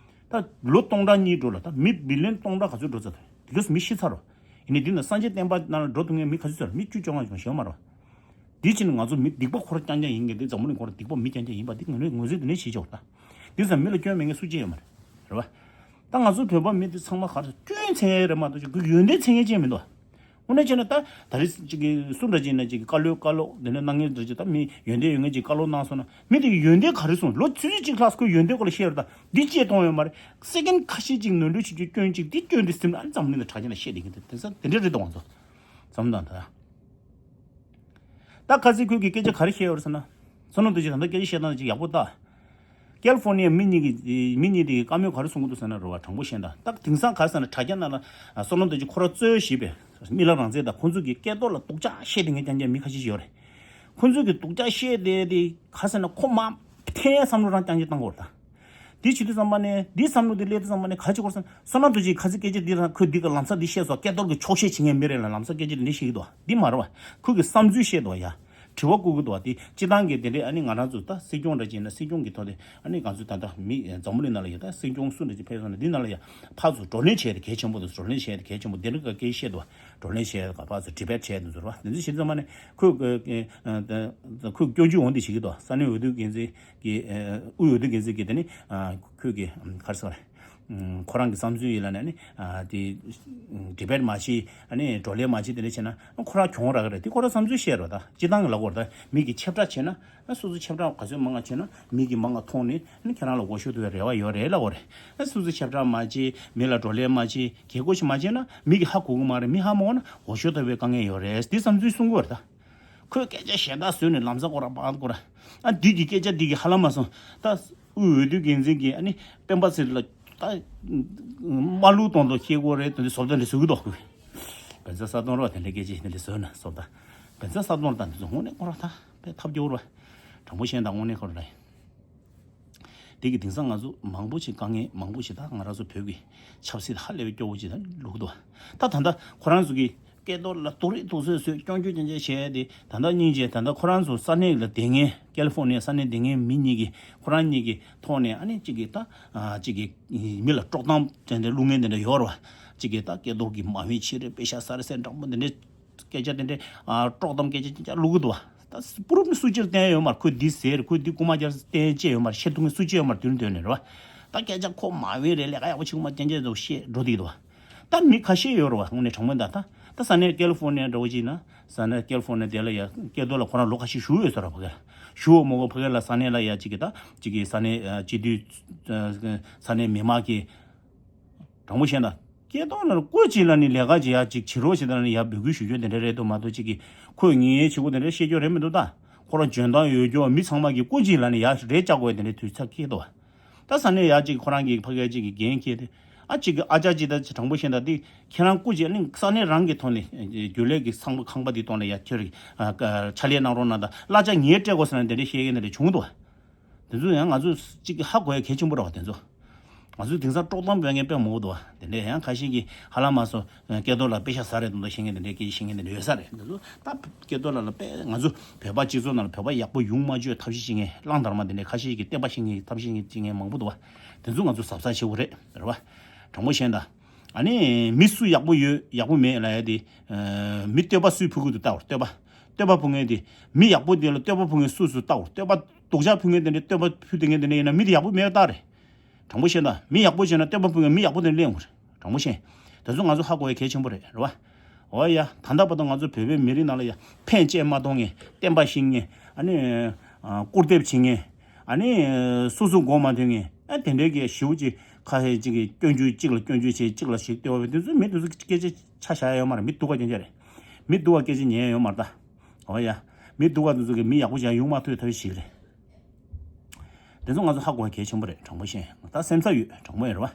ད་ལོ་སྟོང་ཕྲག་གཉིས་འགྲོ་ལ་ད་མི་བི་ལིན་སྟོང་ཕྲག་ག་ཚོད་འགྲོ་ཚར་ད། དེ་ག་སུ་མི་ཤི་ཚར་རོ། ཡིན་ནའི་འདི་ན་སངས་རྒྱས་བསྟན་པ་ནང་ལ་འགྲོ་ཐུབ་མཁན་མི་ག་ཚོད་ཚར་རོ། མི་བཅུ་བཅོ་ལྔ་ཅུང་ཞན་མ་རོ། དེ་ཕྱིན་ང་ཚོ་མི་སྡིག་པ་ཁོ་ར་རྐྱང་རྐྱང་ཡིན་མཁན་དེ་འཛམ་བུ་གླིང་ཁོ་ར་སྡིག་པ་མི་རྐྱང་རྐྱང་ཡིན་པ་འདི་ངོས་ངོས་འཛིན་དེ་ནས་བྱེད་ཆོག་ད། འདི་ཙམ་མི་ལ་སྐྱོན་མེད་མཁན་སུ་གཅིག་ཡོད་མ་རེད། རེད་བ། ད་ང་ཚོ་བོད་པ་མི་འདི་ཚང་མ་ག་རེ་སྐྱོན་མཚོན་ཡས་རེད་མ་གཏོགས་ཀྱི་ཡོན་ཏན་མཚོན་མཁན་ཅིག་མི་འདུག་ཁོ་ནས་བྱས་ན་ད་ད་རེས་ཅིག་གི་སུ་འདྲ་ཅིག་ན་ཅིག་གི་བཀའ་སློབ་བཀའ་སློབ་འདི་ནས་གནང་མཁན་འདྲ་ཅིག་ད་མི་ཡོན་ཏན་ཡོད་མཁན་ཅིག་བཀའ་སློབ་གནང་སོང་ན་མི་དེ་གི་ཡོན་ཏན་ག་རེ་སོང་ལོ་ཆུང་ཆུང་ཅིག་ལྷག་ཁོས་ཡོན་ཏན་སྐོར་ལ་བཤད་ར། ད་འདི་བཅད་གཏོང་ཡོད་མ་རེད། སེ་ཀེན་ཁ་ཤས་ཅིག་ནོར་འཁྲུལ་བྱེད་རྒྱུ་སྐྱོན་ཅིག་འདི་སྐྱོན་འདི་སེམས་ལ་ཨ་འཛམ་གླིང་ལ་གྲགས་ཅན་ལ་བཤད་བསྡད་མཁན་དེ་དེ་ས་དེ་འདྲ་རེད་དོ་ང་ཚོ་བསམ་དང་ད། ད་ཁ་སང་ཁོས་ཀྱི་སྐད་ཆ་ག་རེ་བཤད་ཡོད་རེད་ཟེར་ན། བསོད་ནམས་རྡོ་རྗེ་ད་ལྟ་སྐད་ཆ་བཤད་སྟངས་ཅིག་ཡག་པོ་ལྟ། ཀལ་ཧྥོར་ནི་ཡ་མི་གཉིས་ཀྱི་མི་གཉིས་དེ་གི་བཀའ་མོལ་ག་རེ་གསུང་གི་འདུག་ཟེར་ན་རེད་བ། དྲང་པོ་བཤད་ན་ད་དེང་སང་ག་རེ་ཟེར་ན་དྲ་རྒྱ་ནང་ལ་བསོད་ནམས་རྡོ་རྗེ་ཁོ་རང་གཙོས་བྱས་པའི་མི་ལ་རང་བཙན་དང་ཁོང་ཚོ་གི་སྐལ་རྡོར་ལ་སྡུག་ཅག་བཤད་དེ་ངས་རྐྱང་རྐྱང་མི་ཁ་ཤས་ཤིག་ཡོད་རེད། ཁོང་ཚོ་གི་སྡུག་ཅག་བཤད་དེ་དེ་ག་རེ་ཟེར་ན་ཁོ་མ་ཐེ་བསམ་བློ་རང་རྐྱང་རྐྱང་བཏང་གི་ཡོད་རེད་ད། དེ་བྱེད་དུས་ཙམ་པ་ནས་འདི་བསམ་བློ་འདི་སླེབས་དུས་ཙམ་པ་ནས་ག་རེ་བྱེད་དགོས་ཟེར་ན་བསོད་ནམས་རྡོ་རྗེས་ཁ་སང་སྐད་ཆ་འདི་རང་ཁོས་འདི་ག་ལམ་སང་འདི་བཤད་སོང་སྐལ་རྡོར་གྱི་ཆོག་ཤེས་བྱེད་མཁན་མི་རེད་ལ་ལམ་སང་སྐད་ཆ་འདི་འདྲ་བཤད་ཀྱི་འདུག་བ་འདི་མ་རེད་བ། ཁོས་ཀྱི་བསམ་ཚུལ་བཤད་འདུག་བ་ཡ། དྲི་བ་བཀོད་ཀྱི་འདུག་བ་འདི་སྤྱི་བཏང་གི་དེ་འདྲས་ཨ་ནི་ང་རང་ཚོ་ད་སྲིད་སྐྱོང་འདྲ་ཅིག་ཡིན་ན་སྲིད་སྐྱོང་གི་ཐོག་ནས་ཨ་ནི་ང་ཚོ་ད་ལྟ་མི་འཛམ་བུ་གླིང་ནང་ལ་ཡོད་ད་སྲིད་སྐྱོང་སུ་འདྲ་ཅིག་ཕེབས་སོང་ན་འདི་ནང་ལ་ཡ་ཕར་ཚུར་བགྲོ་གླེང་བྱས་ཏེ་གལ་ཆེན་པོ་འདུག་བགྲོ་གླེང་བྱས་ཏེ་གལ་ཆེན་པོ་འདི་འདྲ་ག་སྐད་བཤད་འདུག་བ། བགྲོ་གླེང་བྱས་ཏེ་ག་ཕར་ཚུར་ཌི་བེཊ་བྱས་ཏེ་འཛུལ་བ་འདི་ཚོ་བྱེད་ཙམ་པ་ནས་ཁོས་ཁོས་སྐྱོན་བརྗོད་འོང་དེ་བྱེད་ཀྱི་འདུག་ས་གནས་འོས་བསྡུ་འགན་འཛིན། གི་དབུས་འོས་བསྡུ་འགན་འཛིན་གྱི་དེ་ནི་ཁོས་ཀྱི་ག་རེ་ཟེར་བ་རེད། ཁོ་རང་གི་བསམ་ཚུལ་ཡིན་ལ་ནི་དེ་ཌི་བེཊ་མ་བྱེད་ཨ་ནི་བགྲོ་གླེང་མ་བྱེད་དེ་འདྲ་བྱས་ན་ཁོ་རང་གྱོང་རག་གི་རེད། དེ་ཁོ་རང་བསམ་ཚུལ་བཤད་རོགས་ད་སྤྱི་བཏང་གི་ལབ་དགོས་རེད། ད་མི་གི་ཁྱབ་བསྒྲགས་བྱས་ན་སོ་སོ་ཁྱབ་བསྒྲགས་ག་ཚོད་མང་ང་བྱས་ན་མི་གི་མང་ང་མཐོང་ནས་ཁྱེད་རང་ལ་འོས་ཤོག་ཐོབ་པའི་རེ་བ་ཡོད་རེད་ལབ་དགོས་རེད། སོ་སོ་ཁྱབ་བསྒྲགས་མ་བྱེད་མི་ལ་བགྲོ་གླེང་མ་བྱེད་གལ་དགོས་ཤིག་མ་བྱས་ན་མི་གི་ཧ་གོ་གི་མ་རེད། མི་ཧ་མ་གོ་ན་འོས་ཤོག་ཐོབ་པའི་དཀའ་ངལ་ཡོད་རེད། དེ་བསམ་ཚུལ་གསུང་དགོས་རེད་ད། ཁོས་སྐད་ཆ་གཞན་དག་བཟོས་ནས་ལམ་སང་ཁོ་ར་པང་ཁོ་ར། ཨ་འདི་གི་སྐད་ཆ་འདི་གི་ཧ་ལམ་མ་སོང་། ད་དབུས་འོས་བསྡུ་འགན་འཛིན་གྱི་ཨ་ནི་སྤེན་པ་ཚེ་རིང་ལ་ད་དམའ་ལུགས་གཏོང་དོ་ཤེས་དགོས་རེད་དོན་དེ་བཟོ་ལྟ་འདྲ་བཟོ་གི་འདུག་ཁོས་གན་ས་ས་སྟོང་རོགས་དེ་འདྲ་སྐད་ཆ་དེ་འདྲ་བཟོས་ན་བཟོ་ལྟ་གན་ས་ས་སྟོང་རོགས་ད་འདི་ཚོ་དངོས་གནས་ཁོ་ར་ད་དཔེ་ཐབས་སྐྱོ་བོ་ར་དྲང་པོ་བཤད་ན་ད་དངོས་གནས་ཁོ་ར་རེད། དེ་གི་དེང་སང་ང་ཚོ་མང་པོ་ཞིག་དཀའ་ངལ་མང་པོ་ཞིག་ད་ང་རང་ཚོ་བོད་ཀྱི་ཆབ་སྲིད་ཧ་ལས་པའི་སྐྱོ་བོ་ཅིག་ད་ལུག་འདུག་ད་ད་ལྟ་ཁོ་རང་ཚོ་གི་སྐལ་རྡོར་ལ་དུག་རིགས་དུག་སོད་སོད་སྐྱོན་བརྗོད་ཅན་ཅན་བྱས་ཏེ་ད་ལྟ་སྙིང་རྗེ་ད་ལྟ་ཁོ་རང་ཚོ་ས་གནས་ལ་བསྡད་མཁན་ཀལ་ཧྥོ་ནི་ཡ་ས་གནས་བསྡད་མཁན་མི་གཉིས་ཀྱི་ཁོ་རང་གཉིས་ཀྱི་ཐོག་ནས་ཨ་ནི་གཅིག་གི་ད་གཅིག་གི་མི་ལ་དཀྲོག་གཏམ་དེ་འདྲ་བླུག་མཁན་དེ་འདྲ་ཡོད་རེད་བ། གཅིག་གི་ད་སྐལ་རྡོར་གྱི་མ་ཧེ་ཆི་རེད་པེ་ཤ་ས་རེད་སེ་འདྲ་པོ་དེ་འདྲ། སྐད་ཆ་དེ་འདྲའི་ཨ་དཀྲོག་གཏམ་སྐད་ཆ་ཅིག་ཅར་བླུག་གི་འདུག་བ། ད་པུ་རུབ་ནི་སུ་གཅིག་ལ་བསྟན་ཡོད་མ་རེད། ཁོས་འདི་ཟེར་ཁོས་འདི་རྐུ་མ་རྒྱག་བསྟན་བཅས་ཡོད་མ་རེད། བཤད་ཐུབ་མཁན་སུ་གཅིག་ཡོད་མ་རེད། དུས་ནས་དུས་ནས་རེད་བ། ད་སྐད་ཆ་ཁོ་མ་བས་རེད་ལས་ཀ་ཡག་པོ་བྱེད་ཀྱི་མ་རྐྱང་རྐྱང་དུ་བཤད་འགྲོ་བསྡད་ཀྱི་འདུག་བ། ད་མི་ཁ་ཤས་ཡོད་རེད་བ་དངོས་གནས་དྲང་མོ་ད་ད་ད་ས་གནས་ཀལ་ཧྥོ་ནི་ཡ་འདྲ་བོ་ཅིག་ན་ས་གནས་ཀལ་ཧྥོ་ནི་ཡ་དེ་ལ་ཡ་སྐལ་རྡོར་ལ་ཁོ་རང་ལོ་ཁ་ཤས་བཞུགས་ཡོད་ས་རེད་བ་ག་ལ་བཞུགས་ཡོད་མ་གོ་ཕ་གི་ལ་ས་གནས་ལ་ཡ་གཅིག་གི་ད་གཅིག་གི་ས་གནས་སྤྱི་འཐུས་ས་གནས་མི་མང་གི་དྲང་མོ་བཤད་ན། སྐལ་རྡོར་ལ་སྐུ་མཁྱེན་ལ་ནི་ལས་ཀ་བྱེད་ཡག་ཅིག་བྱེད་རོགས་བྱེད་དང་ནི་ཡར་འབོད་སྐུལ་ཞུ་རྒྱུ་དེ་འདྲ་རེད་འདུག་མ་གཏོགས་ཅིག་གིས་ཁོས་ངའི་བྱེད་སྒོ་དེ་འདྲ་བཤད་རྒྱུ་རེད་མི་འདུག་ད་ཁོ་རང་འཇོན་ཐང་ཡོད་རྒྱུ་མི་ཚང་མ་གིས་སྐུ་མཁྱེན་ལ་ནི་ཡར་རེ་བཅག་དགོས་དེ་འདྲའི་དུས་ཚོད་འཁེལ་འདུག་ད་ས་གནས་ཡར་ཅིག་ཁོ་རང་གི་ཕ་གིར་ཅིག་གི་འགན་འཁྱེར་ཏེ་ཨ་ཅིག་གི་ཨ་ཅག་ཅིག་ད་དྲང་པོ་བཤད་ན་འདི་ཁྱེད་རང་སྐུ་མཁྱེན་ནི་ས་གནས་རང་གི་ཐོག་ནས་རྒྱུན་ལས་ཀྱི་ཚང་པ་ཁང་པ་འདི་ཐོག་ནས་ཡར་ཁྱེར་ཕྱག་ལས་གནང་རོགས་གནང་དང་གླ་ཆ་ངས་སྤྲད་དགོས་ཟེར་ན་དེ་འདྲའི་བཤད་མཁན་དེ་འདྲ་བྱུང་འདུག་དེ་ཚོ་ཡང་ང་ཚོ་གཅིག་གི་ཧ་གོ་ཡ་གལ་ཆེན་པོ་རེད་བ། དེ་ཚོ་ང་ཚོའི་དེང་སང་དཀྲོག་གཏམ་སྤེལ་མཁན་དཔེ་མང་པོ་འདུག་བ། དེ་འདྲས་ཡང་ཁ་ཤས་ཀྱིས་ཧ་ལམ་མ་སོ་སྐལ་རྡོར་ལ་དཔེ་ཤ་ཟ་རེད་དང་དུ་བཤད་མཁན་དེ་འདྲས་སྐད་ཆ་བཤད་མཁན་དེ་འདྲས་ཡོད་ས་རེད། དེ་ཚོ་ད་སྐལ་རྡོར་ལ་ལ་དཔེ་ང་ཚོ་བོད་པ་སྤྱི་ཚོགས་ནང་ལ་བོད་པ་ཡག་པོ་ཡོང་མ་བཅུག་ཐབས་ཤེས་བྱེད་མཁན་གླང་དར་མ་དེ་འདྲས་ཁ་ཤས་ཀྱིས་བསྟན་པ་བཤད་མཁན་ཐབས་ཤེས་བྱེད་མཁན་མང་པོ་འདུག་བ། དེ་ཚོ་ང་ཚོ་གཟབ་གཟབ་བྱེད་དགོས་རེད་རེད་བ། དྲང་པོ་བཤད་ན། ཨ་ནི་མི་སུ་ཡག་པོ་ཡོད་ཡག་པོ་མེད་ལ་ཡ་དེ། མི་བསྟོད་པ་སུས་ཕུལ་གི་འདུག་ལྟ་བར་བསྟོད་པ། བསྟོད་པ་ཕུལ་མཁན་དེ། མི་ཡག་པོ་དེ་ལ་བསྟོད་པ་ཕུལ་མཁན་སུ་སུ་ལྟ་བར་བསྟོད་པ་སྡུག་ཅག་ཕུལ་མཁན་དེ་འདྲ་བསྟོད་པ་ཕུལ་དེ་མཁན་དེ་འདྲ་ཡིན་ན་མི་དེ་ཡག་པོ་མེད་ལྟ་རེད། དྲང་པོ་བཤད་ན་མི་ཡག་པོ་བྱས་ན་བསྟོད་པ་ཕུལ་མཁན་མི་ཡག་པོ་དེ་གླེང་དགོས་རེད། དྲང་པོ་བཤད། དེ་ཚོ་ང་ཚོ་ཧ་གོ་ཡ་གལ་ཆེན་པོ་རེད་རེད་བ། འོ་ཡ་ད་ལྟ་བར་དུ་ང་ཚོ་བོད་པའི་མི་རིགས་ནང་ལ་ཡ་ཕན་བཅས་མ་གཏོང་མཁན་བསྟན་པ་བཤིག་མཁན་ཨ་ནི་སྐུར་འདེབས་བྱེད་མཁན་ཨ་ནི་སོ་སོ་མགོ་མ་ཐོན་མཁན་ཨ་དེ་འདྲའི་གི་ཞེ་པོ་ཅིག་ཁ་ཧེ་ཅིག་གི་སྐྱོན་བརྗོད་གཅིག་ལ་སྐྱོན་བརྗོད་བྱས་གཅིག་ལ་ཞིག་ལྟོས་པ་དེ་ཚོ་མི་དེ་ཚོ་སྐད་ཆ་ཆ་བཞག་ཡ་ཡོད་མ་རེད། མི་སྡུག་པ་སྐྱོན་ཆ་རེད། མི་སྡུག་པ་སྐད་ཆ་ཉན་ཡ་ཡོད་མ་རེད་ད། འོ་ཡ། མི་སྡུག་པ་དེ་ཚོ་གི་མི་ཡག་པོ་ཅིག་ཡོང་མ་ཐུབ་ཐབས་ཤིག་རེད། དེ་ཚོ་ང་ཚོ་ཧ་གོ་ཡ་གལ་ཆེན་པོ་རེད། དྲང་པོ་བཤད་ད་སེམས་འཚབ་ཡོད་དྲང་པོ་ཡིན་རེད་བ།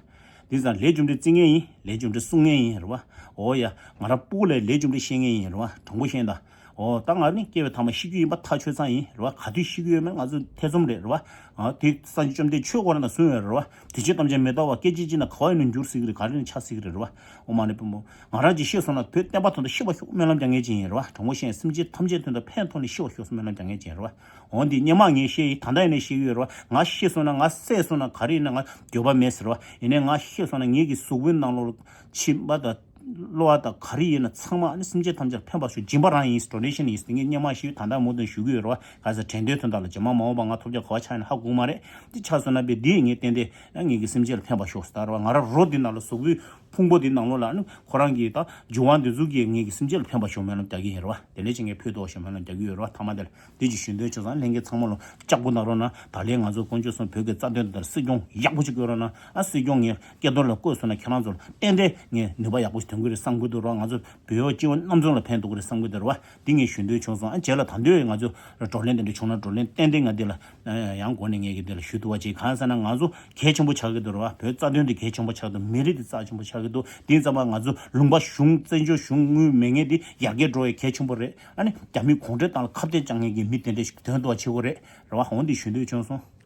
འདི་ཙང་ལས་རྒྱུ་འབྲས་བརྩི་མཁན་ཡིན། ལས་རྒྱུ་འབྲས་གསུང་མཁན་ཡིན་རེད་བ། འོ་ཡ། ང་རང་སྤུ་གུ་ལ་ལས་རྒྱུ་འབྲས་བཤད་མཁན་ཡིན་རེད་བ། དྲང་པོ་བཤད་ད། འོ་ད་ང་ནི་སྐྱེ་བའི་ཐ་མ་ཤི་རྒྱུ་ཡིན་པ་ཐག་ཆོད་ཚང་ཡིན་རེད་བ། ག་དུས་ཤི་གི་ཡོད་མེད་ང་ཚོ་ཐེ་ཚོམ་རེད་རེད་བ། ཨ་དེ་སངས་རྒྱས་བཅོམ་ལྡན་ཆོས་སྐོར་ན་གསུངས་ཡོད་རེད་བ། དུས་ཕྱིན་ཐམས་ཅད་མི་རྟག་པ་སྐད་ཅིག་གཅིག་ན་ག་བ་ཡིན་ན་འགྱུར་སྲིད་ཀྱི་རེད། ག་རེ་ཡིན་ན་ཆགས་སྲིད་ཀྱི་རེད་རེད་བ། ཨོཾ་མ་ཎི་པདྨེ། ང་རང་ཅིག་ཤི་སོང་ན་བོད་བསྟན་པ་དོན་དུ་ཤི་བ་ཤོག་སྨོན་ལམ་རྒྱག་མཁན་ཅིག་ཡིན་རེད་བ། དྲང་པོ་བཤད་སེམས་ཅན་ཐམས་ཅད་དོན་དུ་ཕན་ཐོགས་ནས་ཤི་བ་ཤོག་སྨོན་ལམ་རྒྱག་མཁན་ཅིག་ཡིན་རེད་བ། འོ་འདི་སྔོན་མ་ངས་བཤད་ཡིན། ད་ལྟ་ཡིན་ན་བཤད་ཀྱི་ཡོད་རེད་བ། ང་ཤི་སོང་ན་ང་བསད་སོང་ན་ག་རེ་ཡིན་ན་ང་འགྱོད་པ་མེད་ཟེར་བ། ཡིན་ནའི་ང་ཤི་སོང་ན་ངེད་ཀྱི་གཟུགས་པོའི་ནང་ལོགས་མཆིན་པ་དང་གློ་བ་དང་ག་རེ་ཡིན་ན་ཚང་མ་ཨ་ནི་སེམས་ཅན་ཐམས་ཅད་ཕན་པ་ཤོག་སྦྱིན་པ་རང་ཡིན། ཌོ་ནེ་ཤན་ཡིན་ཟེར་ངས་སྔོན་མ་ཤི་ད་ལྟ་མུ་མཐུད་ཞུ་གི་ཡོད་རེད་བ། ག་ཟེར་དྲན་རྟེན་དོན་དག་ལ་རྗེས་མ་མ་འོངས་པ་ང་ཐོབ་རྒྱ་ག་བ་ཆགས་ཡིན་ན་ཧ་གོ་གི་མ་རེད། འདི་ཆགས་སོང་ན་བས་འདི་ངས་ཏན་ཏན་ངེད་ཀྱི་སེམས་ཅན་ལ་ཕན་པ་ཤོག་ཟེར་ད་རེད་བ། ང་རང་རོ་འདི་ནང་ལ་གཟུགས་པོའི་ ཕུང་པོ་དེ་ནང་ལོགས་ལ་ཨ་ནི་ཁོ་རང་གི་ད་འབྱུང་བ་འདི་ཚོ་གིས་ངེད་ཀྱི་སེམས་ཅན་ལ་ཕན་པ་བྱུང་མེད་ལ་རྒྱག་གི་ཡིན་རེད་བ། དེ་ལས་ཅིག་ངས་ཕུད་དོ་བྱུང་མེད་ལ་རྒྱག་གི་ཡོད་རེད་བ། ཐ་མ་དེ་ལ་དེ་ཅིག་ཞུ་འདོད་བྱུང་ཙང་ལྷན་རྒྱས་ཚང་མ་ལ་ལྕགས་པོ་གནང་རོགས་གནང་། ད་ལན་ང་ཚོ་དཀོན་མཆོག་གསུམ་བོད་ཀྱི་རྩ་དོན་དེ་ལ་སྲིད་སྐྱོང་ཡག་པོ་ཞིག་དགོས་རོགས་གནང་། ཨ་སྲིད་སྐྱོང་ངས་སྐལ་རྡོར་ལ་བསྐོས་སོང་ན་ཁྱེད་རང་ཚོ་ལ་ཏན་ཏན་ངས་ནུས་པ་ཡག་པོ་ཞིག་ཐོན་གི་རེད་བསམ་གི་འདུག་རོགས། ང་ཚོ་བོད་པ་སྤྱི་བོ་རྣམ་ཚོ་ལ་ཕན་ཐོགས་གི་རེད་བསམ་གི་འདུག་རོགས། འདི་ངས་ཞུ་འདོད་བྱུང་སོང་། ཨ་རྗེས་ལ་ད་འདོད་ང་ཚོ་བགྲོ་གླེང་དེ་འདྲ་བྱུང་ན་བགྲོ་གླེང་ཏན་ཏན་ང་འདི་ལ་ཡང་སྒོ་ནས་ངས་ཀྱི་འདི་ལ་ཞུ་ཐུབ་པ་བྱེད། གང་ཟེར་ན་ང་ཚོ་གལ་ཆེན་པོ་ཆགས་ཀྱི་འདུག་རེད་བ། བོད་རྩ་དོན་དེ་གལ་ཆེན་པོ་ཆགས་འདུག་མི་རིགས་དེ་རྩ་ཆེན་པོ་ཆགས་ཀྱི་འདུག་དེ་ཙམ་པ་ང་ཚོ་ལུང་པ་གཞུང་བཙན་བྱོལ་གཞུང་དངུལ་མེད་མཁན་དེ་ཡར་རྒྱས་འགྲོ་བའི་གལ་ཆེན་པོ་རེད། ཨ་ནི་རྒྱ་མིའི་གུང་ཁྲན་ཏང་ལ་ཁ་གཏད་བཅག་མཁན་གྱི་མི་དེ་འདྲ་ཞིག་ཐོན་ཐུབ་པ་བྱེད་དགོས་རེད་རེད་བ། འོ་འདི་ཞུ་འདོད་བྱུང་སོང་།